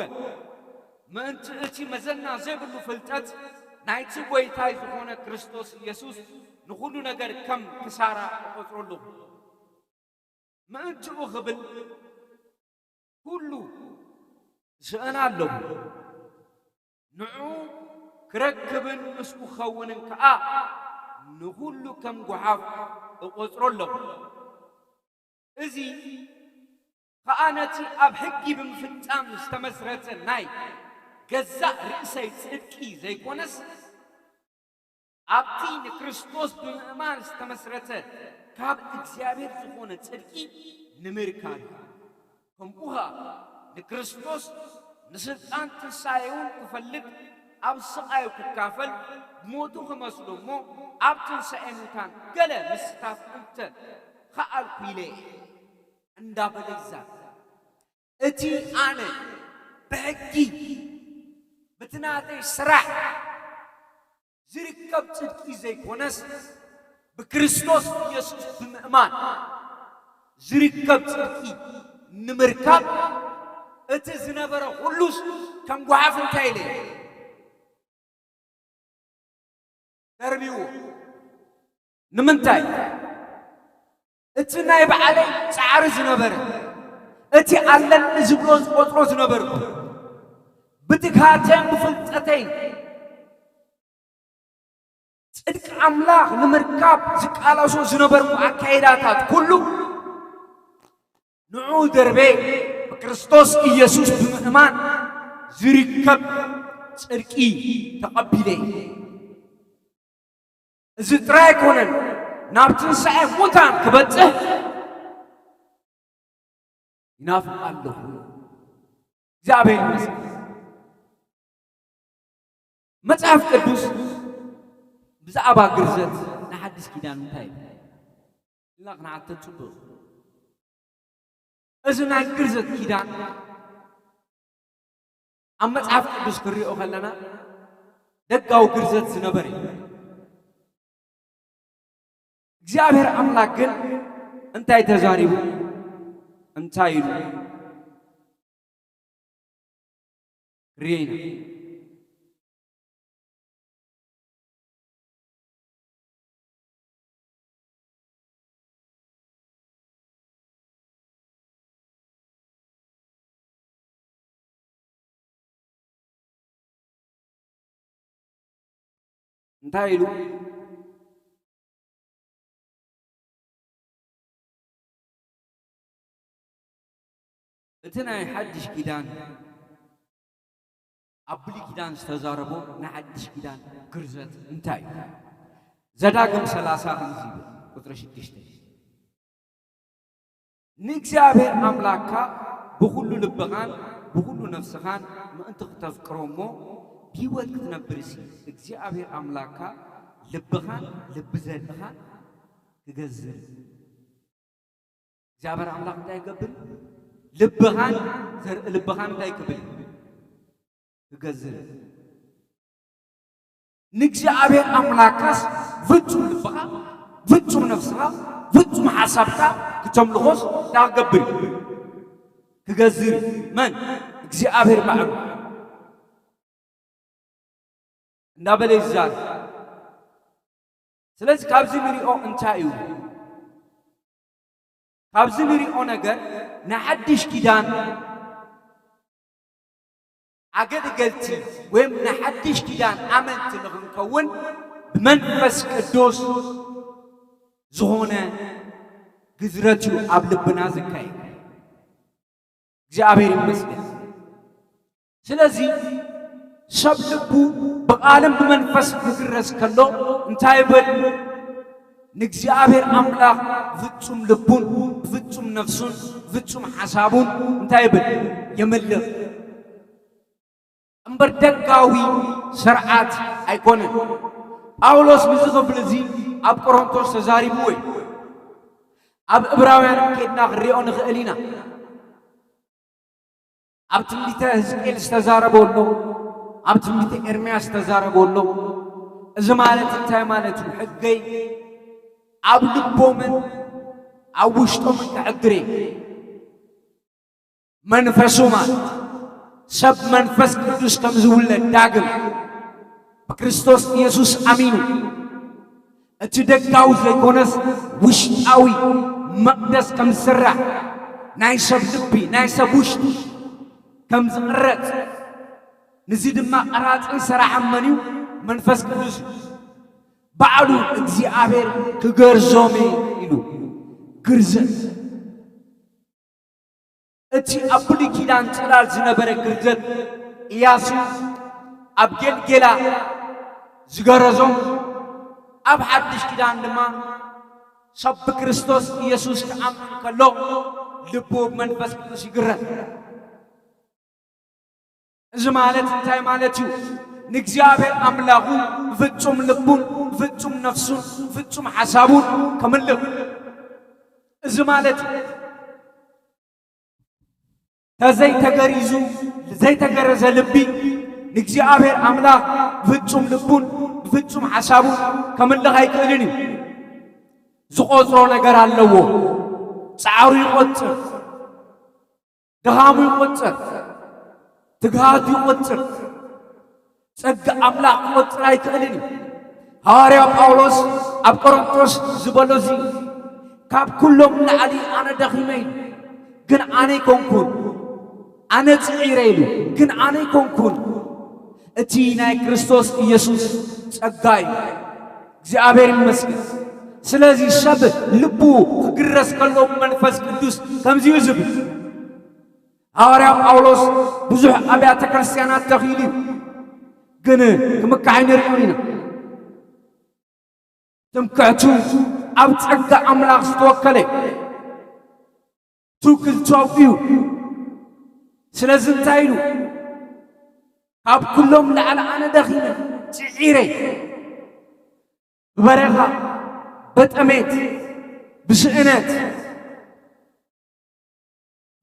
ምእንቲ እቲ መዘና ዘይብሉ ፍልጠት ናይቲ ጐይታይ ዝኾነ ክርስቶስ ኢየሱስ ንኹሉ ነገር ከም ክሳራ እቆጽሮ ኣለኹ። ምእንትኡ ክብል ኩሉ ዝእነ ኣለኹ። ንዕኡ ክረክብን ምስኡ ክኸውንን ከኣ ንኹሉ ከም ጓሓፍ እቆጽሮ ኣለኹ። እዚ ከኣ ነቲ ኣብ ሕጊ ብምፍጻም ዝተመስረተ ናይ ገዛእ ርእሰይ ጽድቂ ዘይኮነስ፣ ኣብቲ ንክርስቶስ ብምእማን ዝተመስረተ ካብ እግዚኣብሔር ዝኾነ ጽድቂ ንምርካብ እዩ። ከምኡ ኸኣ ንክርስቶስ ንስልጣን ትንሳኤውን ክፈልጥ፣ ኣብ ስቓዩ ክካፈል፣ ብሞቱ ክመስሎ እሞ ኣብ ትንሳኤ ሙታን ገለ ምስታፍ እንተ ኸኣልኩ ኢለ እየ እንዳበለ ይዛረብ። እቲ ኣነ ብሕጊ በቲ ናተይ ስራሕ ዝርከብ ጽድቂ ዘይኮነስ፣ ብክርስቶስ ኢየሱስ ብምእማን ዝርከብ ጽድቂ ንምርካብ እቲ ዝነበረ ኩሉስ ከም ጓሓፍ እንታይ ኢለ ደርቢዎ። ንምንታይ? እቲ ናይ ባዕለይ ጻዕሪ ዝነበረ፣ እቲ ኣለኒ ዝብሎ ዝቆጽሮ ዝነበርኩ፣ ብትግሃተይን ብፍልጠተይን ጽድቂ ኣምላኽ ንምርካብ ዝቃለሶ ዝነበርኩ ኣካይዳታት ኩሉ ንዑ ደርቤ ብክርስቶስ ኢየሱስ ብምእማን ዝርከብ ጽድቂ ተቐቢለ። እዚ ጥራይ ኣይኮነን፣ ናብ ትንሳኤ ሙታን ክበጽሕ ይናፍቕ ኣለኹ። እግዚኣብሔር ይመስገን። መጽሓፍ ቅዱስ ብዛዕባ ግርዘት ናይ ሓድሽ ኪዳን እንታይ ይብል? ኢልና ክንሓተት ጽቡቕ። እዚ ናይ ግርዘት ኪዳን ኣብ መጽሓፍ ቅዱስ ክንሪኦ ከለና ደጋዊ ግርዘት ዝነበረ እዩ። እግዚኣብሔር ኣምላክ ግን እንታይ ተዛሪቡ? እንታይ ኢሉ? ርኢና። እንታይ ኢሉ? እቲ ናይ ሓድሽ ኪዳን ኣብ ብሉይ ኪዳን ዝተዛረቦ ናይ ሓድሽ ኪዳን ግርዘት እንታይ እዩ? ዘዳግም ሰላሳ ከምዚ ይብል፣ ቁጽሪ ሽዱሽተ፣ ንእግዚኣብሔር ኣምላክካ ብኹሉ ልብኻን ብኹሉ ነፍስኻን ምእንቲ ክተፍቅሮ እሞ ብህይወት ክትነብርሲ እግዚኣብሔር ኣምላክካ ልብኻን ልቢ ዘርእኻን ክገዝር። እግዚኣብሔር ኣምላክ እንታይ ይገብር? ልብኻን ዘርኢ ልብኻን እንታይ ክብል? ክገዝር። ንእግዚኣብሔር ኣምላካስ ፍጹም ልብኻ፣ ፍጹም ነፍስኻ፣ ፍጹም ሓሳብካ ክተምልኾስ እንታይ ክገብር እዩ? ክገዝር እዩ። መን? እግዚኣብሔር ባዕሉ። እንዳበለ ይዛረብ። ስለዚ ካብዚ ንሪኦ እንታይ እዩ? ካብዚ ንሪኦ ነገር ናይ ሓድሽ ኪዳን ኣገልገልቲ ወይም ናይ ሓድሽ ኪዳን ኣመንቲ ንኽንከውን ብመንፈስ ቅዱስ ዝኾነ ግዝረት እዩ ኣብ ልብና ዝካየድ። እግዚኣብሔር ይመስገን። ስለዚ ሰብ ልቡ ብቓልን ብመንፈስ ክግረዝ ከሎ እንታይ ይብል? ንእግዚኣብሔር ኣምላኽ ብፍጹም ልቡን ብፍጹም ነፍሱን ብፍጹም ሓሳቡን እንታይ ይብል? የምልኽ። እምበር ደጋዊ ስርዓት ኣይኮነን። ጳውሎስ ነዚ ክፍሊ እዚ ኣብ ቆሮንቶስ ተዛሪብዎ እዩ። ኣብ ዕብራውያን ከድና ክንሪኦ ንኽእል ኢና። ኣብ ትንቢተ ህዝቅኤል ዝተዛረቦ ኣሎ፣ ኣብ ትንቢተ ኤርምያስ ዝተዛረቦ ኣሎ። እዚ ማለት እንታይ ማለት እዩ? ሕገይ ኣብ ልቦምን ኣብ ውሽጦምን ከሕድር እየ። መንፈሱ ማለት ሰብ መንፈስ ቅዱስ ከም ዝውለድ ዳግም ብክርስቶስ ኢየሱስ ኣሚኑ እቲ ደጋዊ ዘይኮነስ ውሽጣዊ መቕደስ ከም ዝስራሕ ናይ ሰብ ልቢ ናይ ሰብ ውሽጢ ከም ዝቕረጽ፣ ንዚ ድማ ቀራጽን ሰራሕን መን እዩ? መንፈስ ቅዱስ እዩ። ባዕሉ እግዚኣብሔር ክገርዞም እዩ ኢሉ ግርዘት። እቲ ኣብ ብሉይ ኪዳን ጽላል ዝነበረ ግርዘት ኢያሱ ኣብ ጌልጌላ ዝገረዞም፣ ኣብ ሓድሽ ኪዳን ድማ ሰብ ብክርስቶስ ኢየሱስ ክኣምን ከሎ ልቡ ብመንፈስ ቅዱስ ይግረዝ። እዚ ማለት እንታይ ማለት እዩ? ንእግዚኣብሔር ኣምላኹ ብፍጹም ልቡን ብፍጹም ነፍሱን ብፍጹም ሓሳቡን ከምልኽ። እዚ ማለት እዩ። ተዘይተገሪዙ ዘይተገረዘ ልቢ ንእግዚኣብሔር ኣምላኽ ብፍጹም ልቡን ብፍጹም ሓሳቡን ከምልኽ ኣይክእልን እዩ። ዝቖጽሮ ነገር ኣለዎ። ጻዕሩ ይቖጽር፣ ድኻሙ ይቖጽር፣ ትግሃቱ ይቖጽር። ጸጋ ኣምላኽ ክቖጽር ኣይክእልን እዩ። ሃዋርያ ጳውሎስ ኣብ ቆሮንቶስ ዝበሎ እዚ፣ ካብ ኩሎም ንላዕሊ ኣነ ደኺመ ኢሉ፣ ግን ኣነ ኣይኮንኩን፣ ኣነ ጽዒረ ኢሉ፣ ግን ኣነ ኣይኮንኩን፣ እቲ ናይ ክርስቶስ ኢየሱስ ጸጋ እዩ። እግዚኣብሔር ይመስገን። ስለዚ ሰብ ልቡ ክግረስ ከሎ ብመንፈስ ቅዱስ ከምዚ እዩ ዝብል። ሃዋርያ ጳውሎስ ብዙሕ ኣብያተ ክርስቲያናት ተኺሉ እዩ፣ ግን ክምካሕ ኣይንርእዮን ኢና። ትምክሕቱ ኣብ ጸጋ ኣምላኽ ዝተወከለ እዩ። ትውክልቱ ኣብኡ እዩ። ስለዚ እንታይ ኢሉ? ካብ ኩሎም ላዕሊ ኣነ ደኺመ፣ ጽዒረ፣ ብበረኻ፣ ብጠሜት፣ ብስእነት፣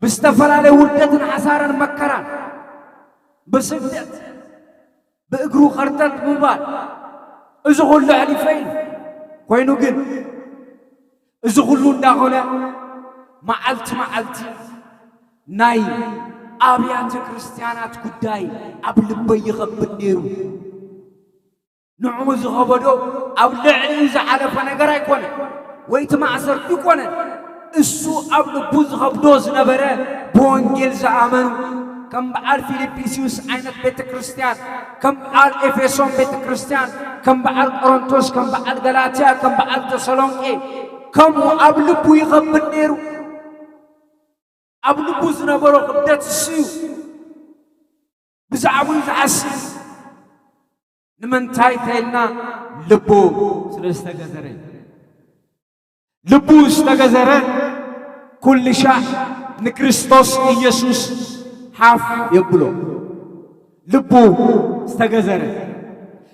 ብዝተፈላለየ ውርደትን ሓሳርን መከራን፣ ብስደት፣ ብእግሩ ኸርተት ምባል፣ እዚ ኹሉ ኣሕሊፈ ኢሉ። ኮይኑ ግን፣ እዚ ኹሉ እንዳኾነ፣ መዓልቲ መዓልቲ ናይ ኣብያተ ክርስቲያናት ጉዳይ ኣብ ልበይ ይኸብድ ነይሩ። ንዕኡ ዝኸበዶ ኣብ ልዕሊኡ ዝሓለፈ ነገር ኣይኮነን፣ ወይ እቲ ማእሰርቲ ኣይኮነን። እሱ ኣብ ልቡ ዝኸብዶ ዝነበረ ብወንጌል ዝኣመኑ፣ ከም በዓል ፊልጵስዩስ ዓይነት ቤተ ክርስቲያን፣ ከም በዓል ኤፌሶን ቤተ ክርስቲያን፣ ከም በዓል ቆሮንቶስ፣ ከም በዓል ገላትያ፣ ከም በዓል ተሰሎንቄ፣ ከምኡ ኣብ ልቡ ይኸብድ ነይሩ። ኣብ ልቡ ዝነበሮ ክብደት እሱ እዩ። ብዛዕባኡ ዝሓስብ። ንምንታይ ተይልና? ልቡ ስለ ዝተገዘረ። ልቡ ዝተገዘረ ኩሉ ሻዕ ንክርስቶስ ኢየሱስ ሓፍ የብሎ። ልቡ ዝተገዘረ።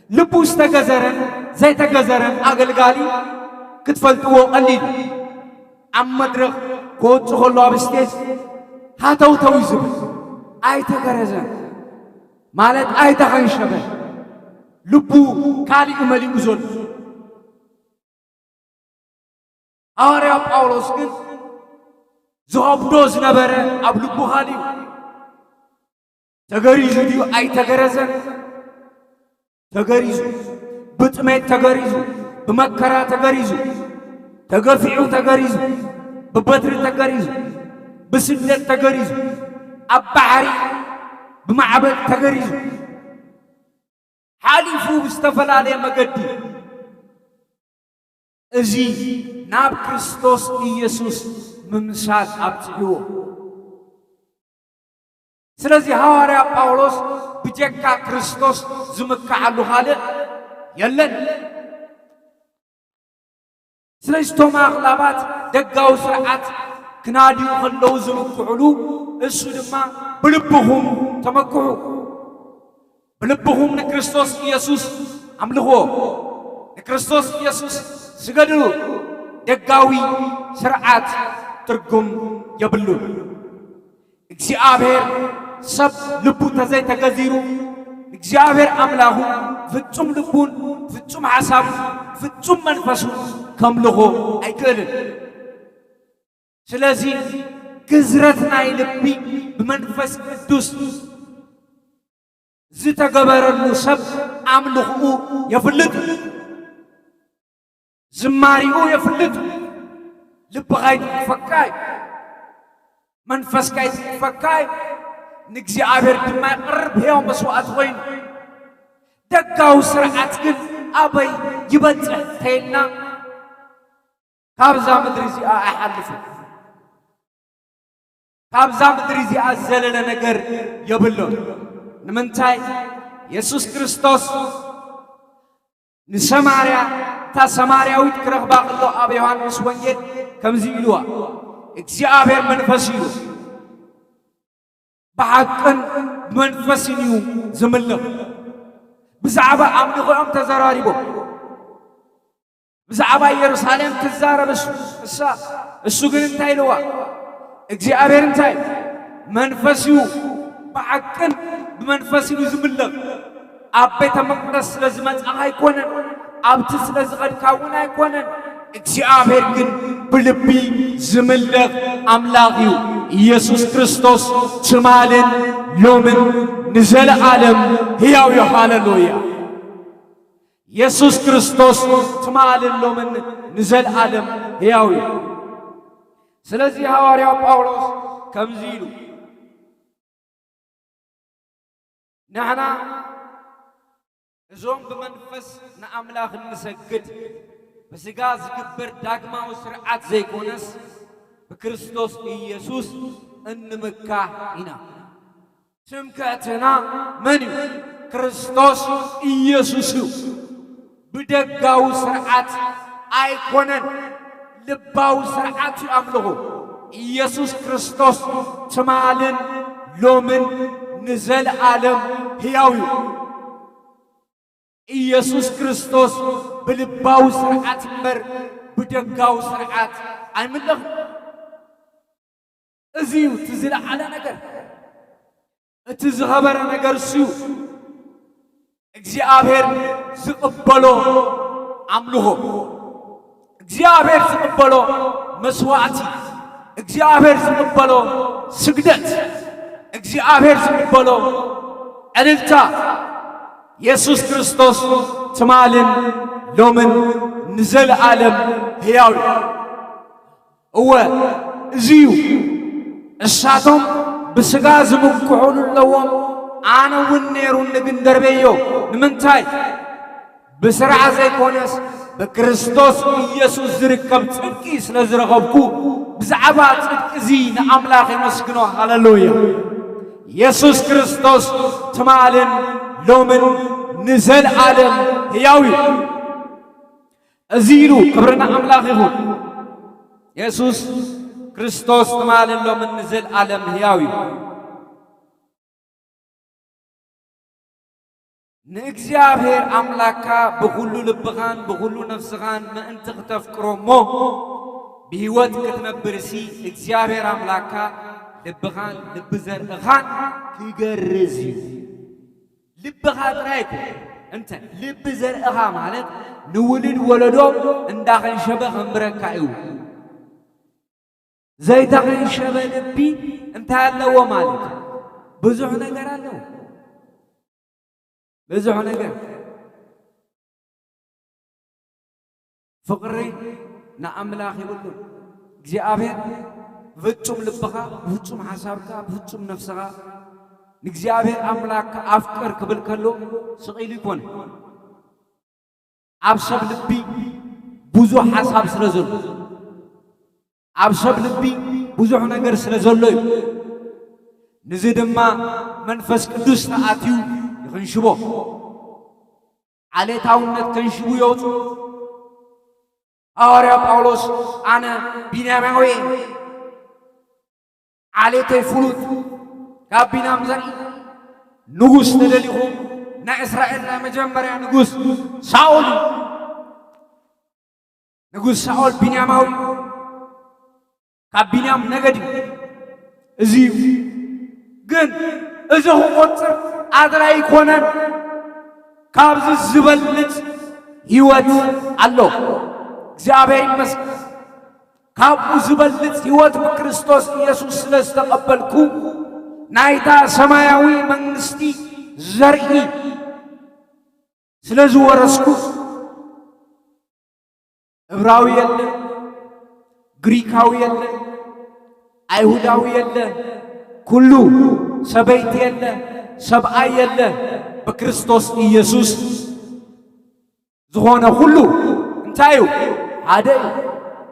ልቡ ዝተገዘረን ዘይተገዘረን ኣገልጋሊ ክትፈልጥዎ ቀሊል እዩ። ኣብ መድረኽ ክወጽእ ከሎ ኣብ ስቴጅ ሃተውተው እዩ ዝብል። ኣይተገረዘን ማለት ኣይተኸንሸበን። ልቡ ካሊእ መሊኡ ዘሎ። ሃዋርያ ጳውሎስ ግን ዝኸብዶ ዝነበረ ኣብ ልቡ ካሊእ እዩ። ተገሪዙ ድዩ? ኣይተገረዘን። ተገሪዙ፣ ብጥሜት ተገሪዙ፣ ብመከራ ተገሪዙ፣ ተገፊዑ ተገሪዙ፣ ብበትሪ ተገሪዙ፣ ብስደት ተገሪዙ፣ ኣብ ባሕሪ ብማዕበል ተገሪዙ፣ ሓሊፉ ብዝተፈላለየ መገዲ እዚ ናብ ክርስቶስ ኢየሱስ ምምሳል ኣብጽሕዎ። ስለዚ ሃዋርያ ጳውሎስ ብጀካ ክርስቶስ ዝምክሓሉ ካልእ የለን። ስለዚ እቶም ኣኽላባት ደጋዊ ስርዓት ክናድዩ ከለዉ ዝምክሑሉ፣ እሱ ድማ ብልብኹም ተመክሑ። ብልብኹም ንክርስቶስ ኢየሱስ ኣምልኽዎ፣ ንክርስቶስ ኢየሱስ ስገድሉ። ደጋዊ ስርዓት ትርጉም የብሉን። እግዚኣብሔር ሰብ ልቡ እንተዘይተገዚሩ፣ እግዚኣብሔር ኣምላኹ ፍጹም ልቡን ፍጹም ሓሳቡን ፍጹም መንፈሱን ከምልኾ ኣይክእልን። ስለዚ ግዝረት ናይ ልቢ ብመንፈስ ቅዱስ ዝተገበረሉ ሰብ ኣምልኽኡ የፍልጥ፣ ዝማሪኡ የፍልጥ። ልብኻ ይትንክፈካ እዩ፣ መንፈስካ ይትንክፈካ እዩ፣ ንእግዚኣብሔር ድማ የቕርብ ሕያው መስዋዕቲ ኮይኑ። ደጋዊ ስርዓት ግን ኣበይ ይበጽሕ ተይልና፣ ካብዛ ምድሪ እዚኣ ኣይሓልፍን። ካብዛ ምድሪ እዚኣ ዝዘለለ ነገር የብሎን። ንምንታይ? የሱስ ክርስቶስ ንሰማርያ፣ እታ ሰማርያዊት ክረኽባ ከሎ ኣብ ዮሃንስ ወንጌል ከምዚ ኢልዋ፣ እግዚኣብሔር መንፈስ እዩ፣ ብሓቅን ብመንፈስን እዩ ዝምልኽ። ብዛዕባ ኣምልኾኦም ተዘራሪቦም። ብዛዕባ ኢየሩሳሌም ትዛረብ እሱ፣ እሳ፣ እሱ ግን እንታይ ኢልዋ? እግዚኣብሔር እንታይ? መንፈስ እዩ፣ ብሓቅን ብመንፈስን እዩ ዝምለኽ። ኣብ ቤተ መቅደስ ስለ ዝመጻኻ ኣይኮነን፣ ኣብቲ ስለ ዝኸድካ እውን ኣይኮነን። እግዚኣብሔር ግን ብልቢ ዝምለኽ ኣምላኽ እዩ። ኢየሱስ ክርስቶስ ትማልን ሎምን ንዘለዓለም ህያው እዩ። ሃሌሉያ! ኢየሱስ ክርስቶስ ትማልን ሎምን ንዘለዓለም ህያው እዩ። ስለዚ ሃዋርያው ጳውሎስ ከምዚ ኢሉ፣ ንሕና እዞም ብመንፈስ ንኣምላኽ እንሰግድ፣ ብስጋ ዝግበር ዳግማዊ ስርዓት ዘይኮነስ፣ ብክርስቶስ ኢየሱስ እንምካሕ ኢና። ትምክሕትና መን እዩ? ክርስቶስ ኢየሱስ እዩ። ብደጋዊ ስርዓት ኣይኮነን፣ ልባዊ ስርዓት እዩ ኣምልኾ። ኢየሱስ ክርስቶስ ትማልን ሎምን ንዘለዓለም ህያው እዩ። ኢየሱስ ክርስቶስ ብልባዊ ስርዓት እምበር ብደጋዊ ስርዓት ኣይምለኽን። እዚ እዩ እቲ ዝለዓለ ነገር፣ እቲ ዝኸበረ ነገር እሱ እዩ። እግዚኣብሔር ዝቕበሎ ኣምልኾ፣ እግዚኣብሔር ዝቕበሎ መስዋዕቲ፣ እግዚኣብሔር ዝቕበሎ ስግደት፣ እግዚኣብሔር ዝቕበሎ ዕልልታ። የሱስ ክርስቶስ ትማልን ሎምን ንዘለኣለም ህያው እዩ። እወ፣ እዚ እዩ። እሳቶም ብስጋ ዝምክሑሉ ኣለዎም፣ ኣነ እውን ነይሩኒ ግን ደርበዮ። ንምንታይ? ብስራሕ ዘይኮነስ ብክርስቶስ ኢየሱስ ዝርከብ ጽድቂ ስለ ዝረኸብኩ፣ ብዛዕባ ጽድቂ እዚ ንኣምላኽ የመስግኖ። ሃሌሉያ! የሱስ ክርስቶስ ትማልን ሎምን ንዘለኣለም ህያው እዩ። እዚ ኢሉ ክብሪ ንኣምላኽ ይኹን። የሱስ ክርስቶስ ትማልን ሎምን ንዘለኣለም ህያው እዩ። ንእግዚኣብሔር ኣምላክካ ብኹሉ ልብኻን ብኹሉ ነፍስኻን ምእንቲ ክተፍቅሮ እሞ ብህይወት ክትነብርሲ እግዚኣብሔር ኣምላክካ ልብኻን ልቢ ዘርእኻን ክገርዝ እዩ። ልብኻ ጥራይ እኮ እንተ ልቢ ዘርእኻ ማለት ንውሉድ ወለዶ እንዳኸንሸበ ከንብረካ እዩ። ዘይተኸንሸበ ልቢ እንታይ ኣለዎ ማለት እዩ? ብዙሕ ነገር ኣለዎ። ብዙሕ ነገር። ፍቕሪ ንኣምላኽ የብሉን። እግዚኣብሔር ብፍጹም ልብኻ፣ ብፍጹም ሓሳብካ፣ ብፍጹም ነፍስኻ ንእግዚኣብሔር ኣምላኽካ ኣፍቅር ክብል ከሎ ስቕ ኢሉ ይኮነ። ኣብ ሰብ ልቢ ብዙሕ ሓሳብ ስለ ዘሎ፣ ኣብ ሰብ ልቢ ብዙሕ ነገር ስለ ዘሎ እዩ። ንዚ ድማ መንፈስ ቅዱስ ተኣትዩ ይኽንሽቦ። ዓሌታውነት ከንሽቡ የውፅኡ። ሃዋርያ ጳውሎስ ኣነ ቢንያማዊ እየ፣ ዓሌተይ ፍሉጥ፣ ካብ ቢንያም ዘርኢ ንጉስ ተደሊኹ ናይ እስራኤል ናይ መጀመርያ ንጉስ ሳኦል እዩ። ንጉስ ሳኦል ቢንያማዊ ካብ ቢንያም ነገድ እዩ። እዚ እዩ። ግን እዚ ክቆጽር ኣድላይ ኣይኮነን። ካብዚ ዝበልጽ ህይወት ኣሎ። እግዚኣብሔር ይመስገን። ካብኡ ዝበልጽ ህይወት ብክርስቶስ ኢየሱስ ስለ ዝተቐበልኩ ናይታ ሰማያዊ መንግስቲ ዘርኢ ስለ ዝወረስኩ እብራዊ የለ፣ ግሪካዊ የለ፣ ኣይሁዳዊ የለ፣ ኩሉ ሰበይቲ የለ፣ ሰብኣይ የለ፣ ብክርስቶስ ኢየሱስ ዝኾነ ኩሉ እንታይ እዩ? ሓደ እዩ።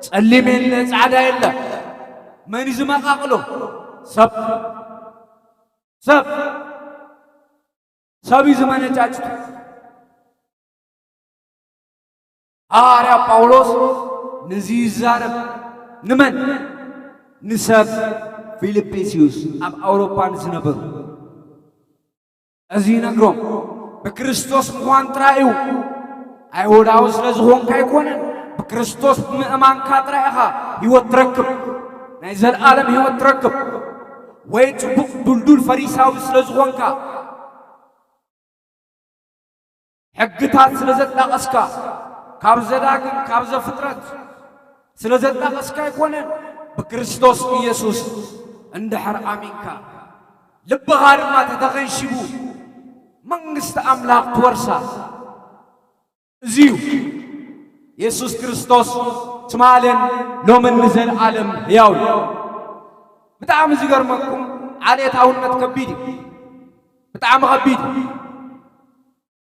ጸሊም የለ፣ ጻዕዳ የለ። መን እዩ ዝመቃቅሎ? ሰብ። ሰብ። ሰብ እዩ ዝመነጫጭቱ። ሃዋርያ ጳውሎስ ንዚ ይዛረብ። ንመን? ንሰብ ፊልጵስዩስ፣ ኣብ ኣውሮፓ ንዝነበሩ። እዚ ይነግሮም፣ ብክርስቶስ ምዃን ጥራይ እዩ። ኣይሁዳዊ ስለ ዝኾንካ ኣይኮነን፣ ብክርስቶስ ብምእማንካ ጥራይ ኢኻ ህይወት ትረክብ፣ ናይ ዘለኣለም ህይወት ትረክብ። ወይ ጽቡቕ ድልዱል ፈሪሳዊ ስለ ዝኾንካ፣ ሕግታት ስለ ዘጣቐስካ፣ ካብ ዘዳግም፣ ካብ ዘፍጥረት፣ ስለ ዘጣቐስካ ኣይኮነን፣ ብክርስቶስ ኢየሱስ እንድሕር ኣሚንካ፣ ልብኻ ድማ ተተኸንሺቡ፣ መንግስቲ ኣምላኽ ትወርሳ። እዚ እዩ። የሱስ ክርስቶስ ትማልን ሎምን ንዘለኣለም ህያው እዩ። ብጣዕሚ ዝገርመኩም፣ ዓሌታውነት ከቢድ እዩ። ብጣዕሚ ከቢድ እዩ።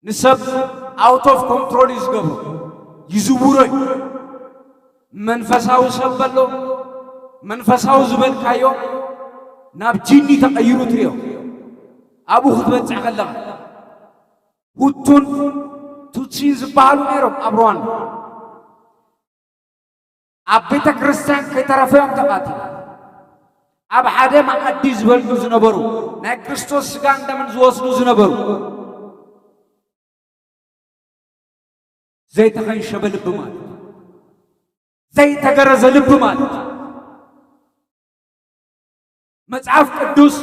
ንሰብ out of control እዩ ዝገብሮ፣ ይዝውሮ እዩ። መንፈሳዊ ሰብ በሎ፣ መንፈሳዊ ዝበልካዮ ናብ ጂኒ ተቐይሩ ትሪኦ። ኣብኡ ክትበጽሕ ከለኻ፣ ሁቱን ቱትሲን ዝበሃሉ ነይሮም ኣብ ሩዋንዳ። ኣብ ቤተ ክርስቲያን ከይተረፈ እዮም ተቓቲሎም። ኣብ ሓደ መኣዲ ዝበልዑ ዝነበሩ፣ ናይ ክርስቶስ ስጋን ደምን ዝወስዱ ዝነበሩ። ዘይተኸንሸበ ልቢ ማለት፣ ዘይተገረዘ ልቢ ማለት። መጽሓፍ ቅዱስ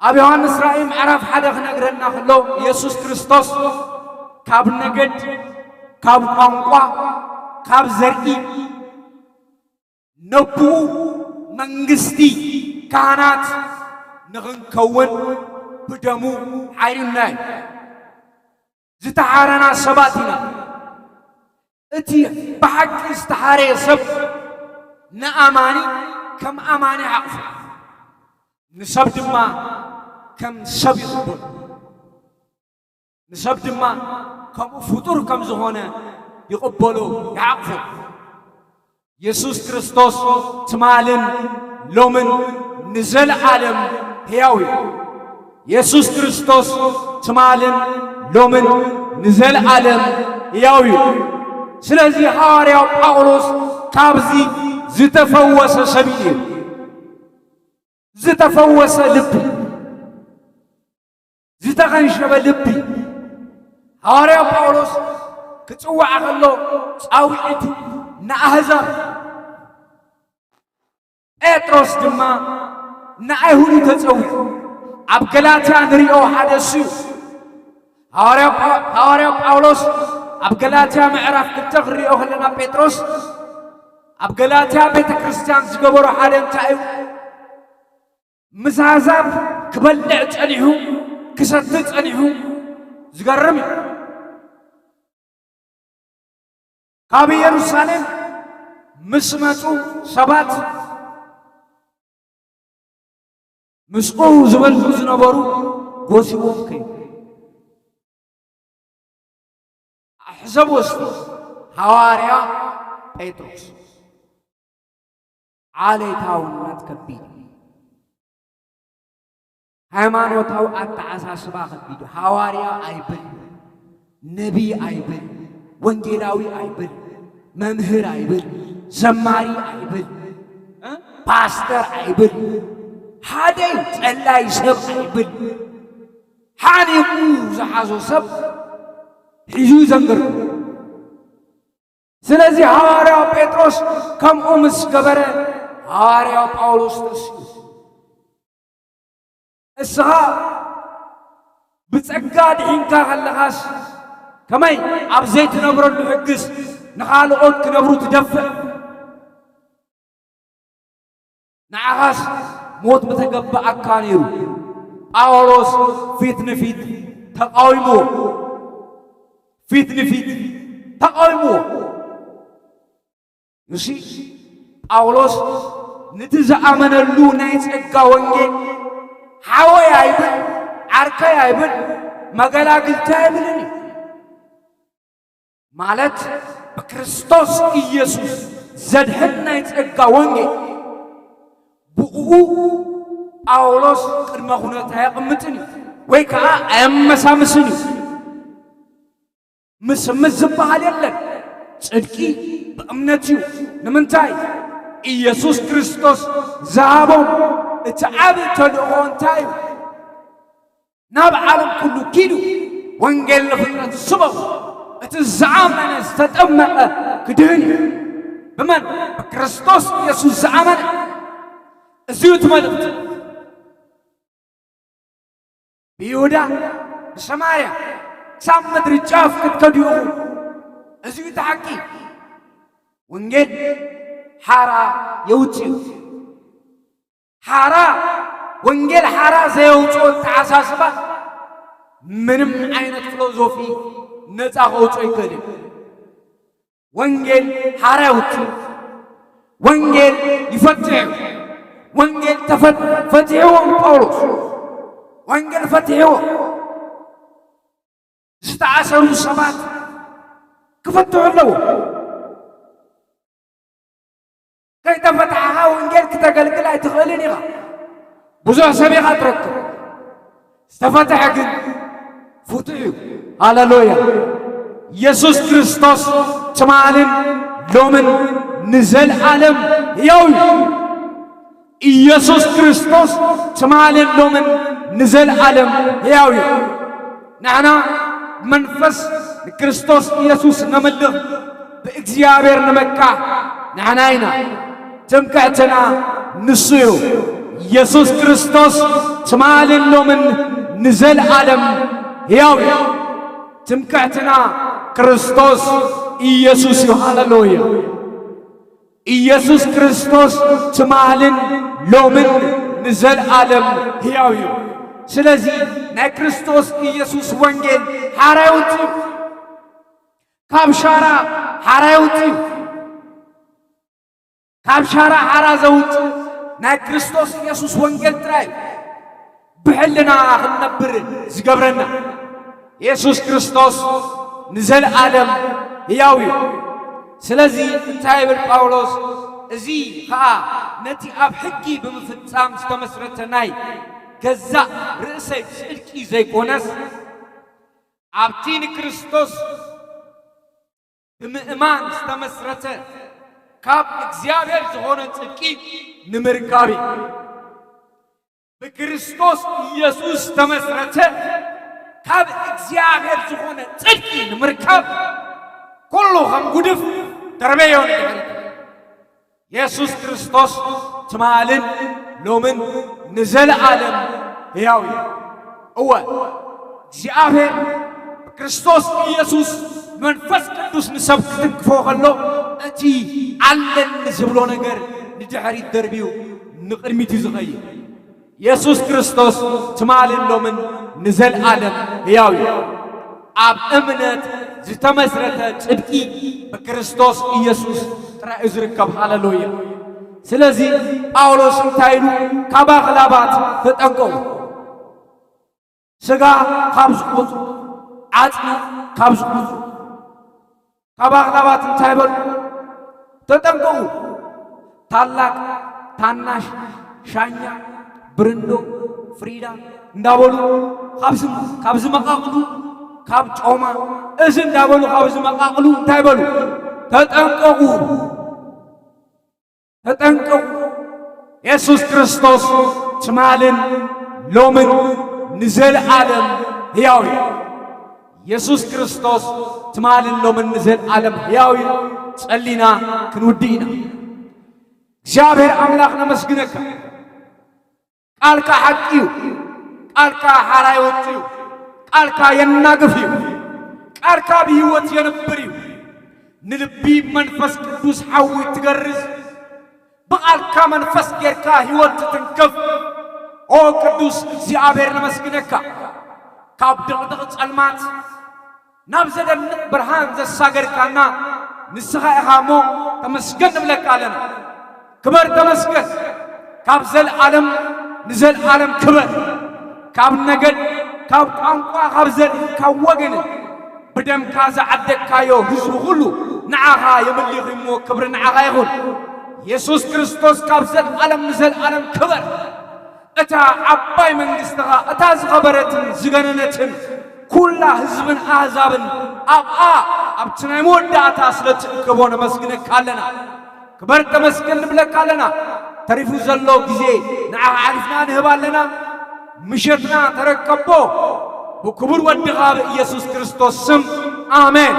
ኣብ ዮሃንስ ራእይ ምዕራፍ ሓደ ክነግረና ከሎ፣ ኢየሱስ ክርስቶስ ካብ ነገድ፣ ካብ ቋንቋ፣ ካብ ዘርኢ፣ ነብኡ መንግስቲ ካህናት ንኽንከውን ብደሙ ሓሪዩና እዩ። ዝተሓረና ሰባት ኢና። እቲ ብሓቂ ዝተሓረየ ሰብ ንኣማኒ ከም ኣማኒ ይሓቑፎ፣ ንሰብ ድማ ከም ሰብ ይቕበሎ። ንሰብ ድማ ከምኡ ፍጡር ከም ዝኾነ ይቕበሎ፣ ይሓቑፎ። የሱስ ክርስቶስ ትማልን ሎምን ንዘለዓለም ሕያው እዩ። የሱስ ክርስቶስ ትማልን ሎምን ንዘለዓለም ሕያው እዩ። ስለዚ ሃዋርያው ጳውሎስ ካብዚ ዝተፈወሰ ሰብ እዩ። ዝተፈወሰ ልቢ፣ ዝተኸንሸበ ልቢ። ሃዋርያ ጳውሎስ ክጽዋዕ ከሎ ጻውዒቱ ንኣህዛብ፣ ጴጥሮስ ድማ ንኣይሁድ እዩ ተጸዊዑ። ኣብ ገላትያ ንሪኦ ሓደ እሱ እዩ። ሃዋርያ ጳ-፣ ሃዋርያ ጳውሎስ ኣብ ገላትያ ምዕራፍ ክልተ ክንሪኦ ከለና፣ ጴጥሮስ ኣብ ገላትያ ቤተ ክርስቲያን ዝገበሮ ሓደ እንታይ እዩ? ምስ ኣህዛብ ክበልዕ ጸኒሑ፣ ክሰቲ ጸኒሑ፣ ዝገርም እዩ። ካብ ኢየሩሳሌም ምስ መጹ ሰባት ምስኡ ዝበልዑ ዝነበሩ ጎሲዎም ከይዱ። ኣሕዘብ ወስዱ። ሃዋርያ ጴጥሮስ። ዓሌታውነት ከቢድ እዩ። ሃይማኖታዊ ኣተሓሳስባ ከቢድ እዩ። ሃዋርያ ኣይብል፣ ነቢይ ኣይብል፣ ወንጌላዊ ኣይብል፣ መምህር ኣይብል፣ ዘማሪ ኣይብል፣ እ? ፓስተር ኣይብል፣ ሓደ እዩ፣ ጸላይ ሰብ ኣይብል። ሓኒቑ ዝሓዞ ሰብ ሒዙ ይዘንግር። ስለዚ ሃዋርያው ጴጥሮስ ከምኡ ምስ ገበረ፣ ሃዋርያው ጳውሎስ ተስኡ። እስኻ ብጸጋ ድሒንካ ከለኻስ፣ ከመይ ኣብ ዘይትነብረሉ ሕግስ ንኻልኦት ክነብሩ ትደፍእ? ንዓኻስ ሞት ምተገባኣካ ነይሩ። ጳውሎስ ፊት ንፊት ተቃዊምዎ። ፊት ንፊት ተቃዊምዎ። ንሲ ጳውሎስ ነቲ ዝኣመነሉ ናይ ጸጋ ወንጌል ሓወይ ኣይብል፣ ዓርከይ ኣይብል፣ መገላግልቲ ኣይብልን እዩ። ማለት ብክርስቶስ ኢየሱስ ዘድሕን ናይ ጸጋ ወንጌል ብእኡ ጳውሎስ ቅድመ ኩነት ኣየቕምጥን እዩ፣ ወይ ከዓ ኣየመሳምስን እዩ። ምስምስ ዝበሃል የለን። ጽድቂ ብእምነት እዩ። ንምንታይ? ኢየሱስ ክርስቶስ ዝሃቦም እቲ ዓቢ ተልእኾ እንታይ እዩ? ናብ ዓለም ኩሉ ኪዱ፣ ወንጌል ንፍጥረት ስበኹ። እቲ ዝኣመነ ዝተጠመቐ ክድህን እዩ። ብመን? ብክርስቶስ ኢየሱስ ዝኣመነ። እዚ እዩ እቲ መልእኽቲ። ብይሁዳ፣ ብሰማርያ፣ ክሳብ ምድሪ ጫፍ ክትከዱ ኢኹም። እዚ እዩ እቲ ሓቂ። ወንጌል ሓራ የውፅእ እዩ። ሓራ፣ ወንጌል ሓራ ዘየውፅኦ ኣተሓሳስባ ምንም ዓይነት ፊሎዞፊ ነፃ ከውፅኦ ይክእል እዩ። ወንጌል ሓራ የውፅእ እዩ። ወንጌል ይፈትሕ እዩ። ወንጌል ተፈት-፣ ፈትሕዎ ጳውሎስ። ወንጌል ፈትሕዎ። ዝተኣሰሩ ሰባት ክፍትሑ ኣለዎም። ከይተፈትሓኻ ወንጌል ክተገልግል ኣይትኽእልን ኢኻ። ብዙሕ ሰብ ኢኻ ትረክብ። ዝተፈትሐ ግን ፍቱሕ እዩ። ሃሌሉያ። ኢየሱስ ክርስቶስ ትማልን ሎምን ንዘለዓለም ሕያው እዩ። ኢየሱስ ክርስቶስ ትማልን ሎምን ንዘለዓለም ሕያው እዩ። ንሕና ብመንፈስ ንክርስቶስ ኢየሱስ ነምልኽ፣ ብእግዚኣብሔር ንመካሕ ንሕና ኢና። ትምክሕትና ንሱ እዩ። ኢየሱስ ክርስቶስ ትማልን ሎምን ንዘለዓለም ሕያው እዩ። ትምክሕትና ክርስቶስ ኢየሱስ እዩ። ሃሌሉያ። ኢየሱስ ክርስቶስ ትማልን ሎምን ንዘለዓለም ሕያው እዩ። ስለዚ ናይ ክርስቶስ ኢየሱስ ወንጌል ሓራ የውፅእ እዩ። ካብ ሻራ ሓራ የውፅእ እዩ። ካብ ሻራ ሓራ ዘውፅእ ናይ ክርስቶስ ኢየሱስ ወንጌል ጥራይ እዩ። ብሕልና ክንነብር ዝገብረና። የሱስ ክርስቶስ ንዘለዓለም ሕያው እዩ። ስለዚ እንታይ ይብል ጳውሎስ? እዚ ኸኣ ነቲ ኣብ ሕጊ ብምፍጻም ዝተመስረተ ናይ ገዛእ ርእሰይ ጽድቂ ዘይኮነስ፣ ኣብቲ ንክርስቶስ ብምእማን ዝተመስረተ ካብ እግዚኣብሔር ዝኾነ ጽድቂ ንምርካብ እዩ። ብክርስቶስ ኢየሱስ ዝተመስረተ ካብ እግዚኣብሔር ዝኾነ ጽድቂ ንምርካብ ኩሉ ከም ጉድፍ ደርበዮ ንድሕሪት። የሱስ ክርስቶስ ትማልን ሎምን ንዘለዓለም ሕያው እዩ። እወ፣ እግዚኣብሔር ብክርስቶስ ኢየሱስ መንፈስ ቅዱስ ንሰብ ክትንክፎ ከሎ፣ እቲ ኣለኒ ዝብሎ ነገር ንድሕሪት ደርብዩ ንቕድሚት እዩ ዝኸይድ። የሱስ ክርስቶስ ትማልን ሎምን ንዘለዓለም ሕያው እዩ። ኣብ እምነት ዝተመስረተ ጽድቂ ብክርስቶስ ኢየሱስ ጥራይ እዩ ዝርከብ። ሃሌሉያ። ስለዚ ጳውሎስ እንታይ ኢሉ? ካብ ኣኽላባት ተጠንቀቑ። ስጋ ካብ ዝቑጽ፣ ዓጽሚ ካብ ዝቑጽ። ካብ ኣኽላባት እንታይ በሉ? ተጠንቀቑ። ታላቅ፣ ታናሽ፣ ሻኛ፣ ብርንዶ፣ ፍሪዳ እንዳበሉ ካብ ዝም-፣ ካብ ዝመቃቕሉ፣ ካብ ጮማ፣ እዚ እንዳበሉ ካብ ዝመቃቕሉ እንታይ በሉ? ተጠንቀቑ። ተጠንቀቑ። የሱስ ክርስቶስ ትማልን ሎምን ንዘለዓለም ሕያው እዩ። የሱስ ክርስቶስ ትማልን ሎምን ንዘለዓለም ሕያው እዩ። ጸሊና ክንውድእ ኢና። እግዚኣብሔር ኣምላኽ ነመስግነካ። ቃልካ ሓቂ እዩ። ቃልካ ሓራ የውጽእ እዩ። ቃልካ የናግፍ እዩ። ቃልካ ብህይወት የንብር እዩ። ንልቢ መንፈስ ቅዱስ ሓዊ ትገርዝ፣ ብቓልካ መንፈስ ጌርካ ህይወት ትትንክፍ። ኦ ቅዱስ እግዚኣብሔር ነመስግነካ። ካብ ድቕድቕ ጸልማት ናብ ዘደንቕ ብርሃን ዘሳገርካና ንስኻ ኢኻ እሞ ተመስገን ንብለካ ኣለና። ክበር ተመስገን። ካብ ዘልዓለም ንዘልዓለም ክበር። ካብ ነገድ፣ ካብ ቋንቋ፣ ካብ ዘርኢ፣ ካብ ወገንን ብደምካ ዝዓደግካዮ ህዝቢ ኩሉ ንዓኻ የምልኽ እሞ ክብሪ ንዓኻ ይኹን። የሱስ ክርስቶስ ካብ ዘልዓለም ንዘልዓለም ክበር። እታ ዓባይ መንግስትኻ፣ እታ ዝኸበረትን ዝገነነትን ኩላ ህዝብን ኣህዛብን ኣብኣ ኣብቲ ናይ መወዳእታ ስለ ትእከቦ ነመስግነካ ኣለና። ክበር ተመስገን ንብለካ ኣለና። ተሪፉ ዘሎ ግዜ ንዓኻ ሓሊፍና ንህብ ኣለና። ምሸትና ተረከቦ ብክቡር ወድኻ ብኢየሱስ ክርስቶስ ስም ኣሜን።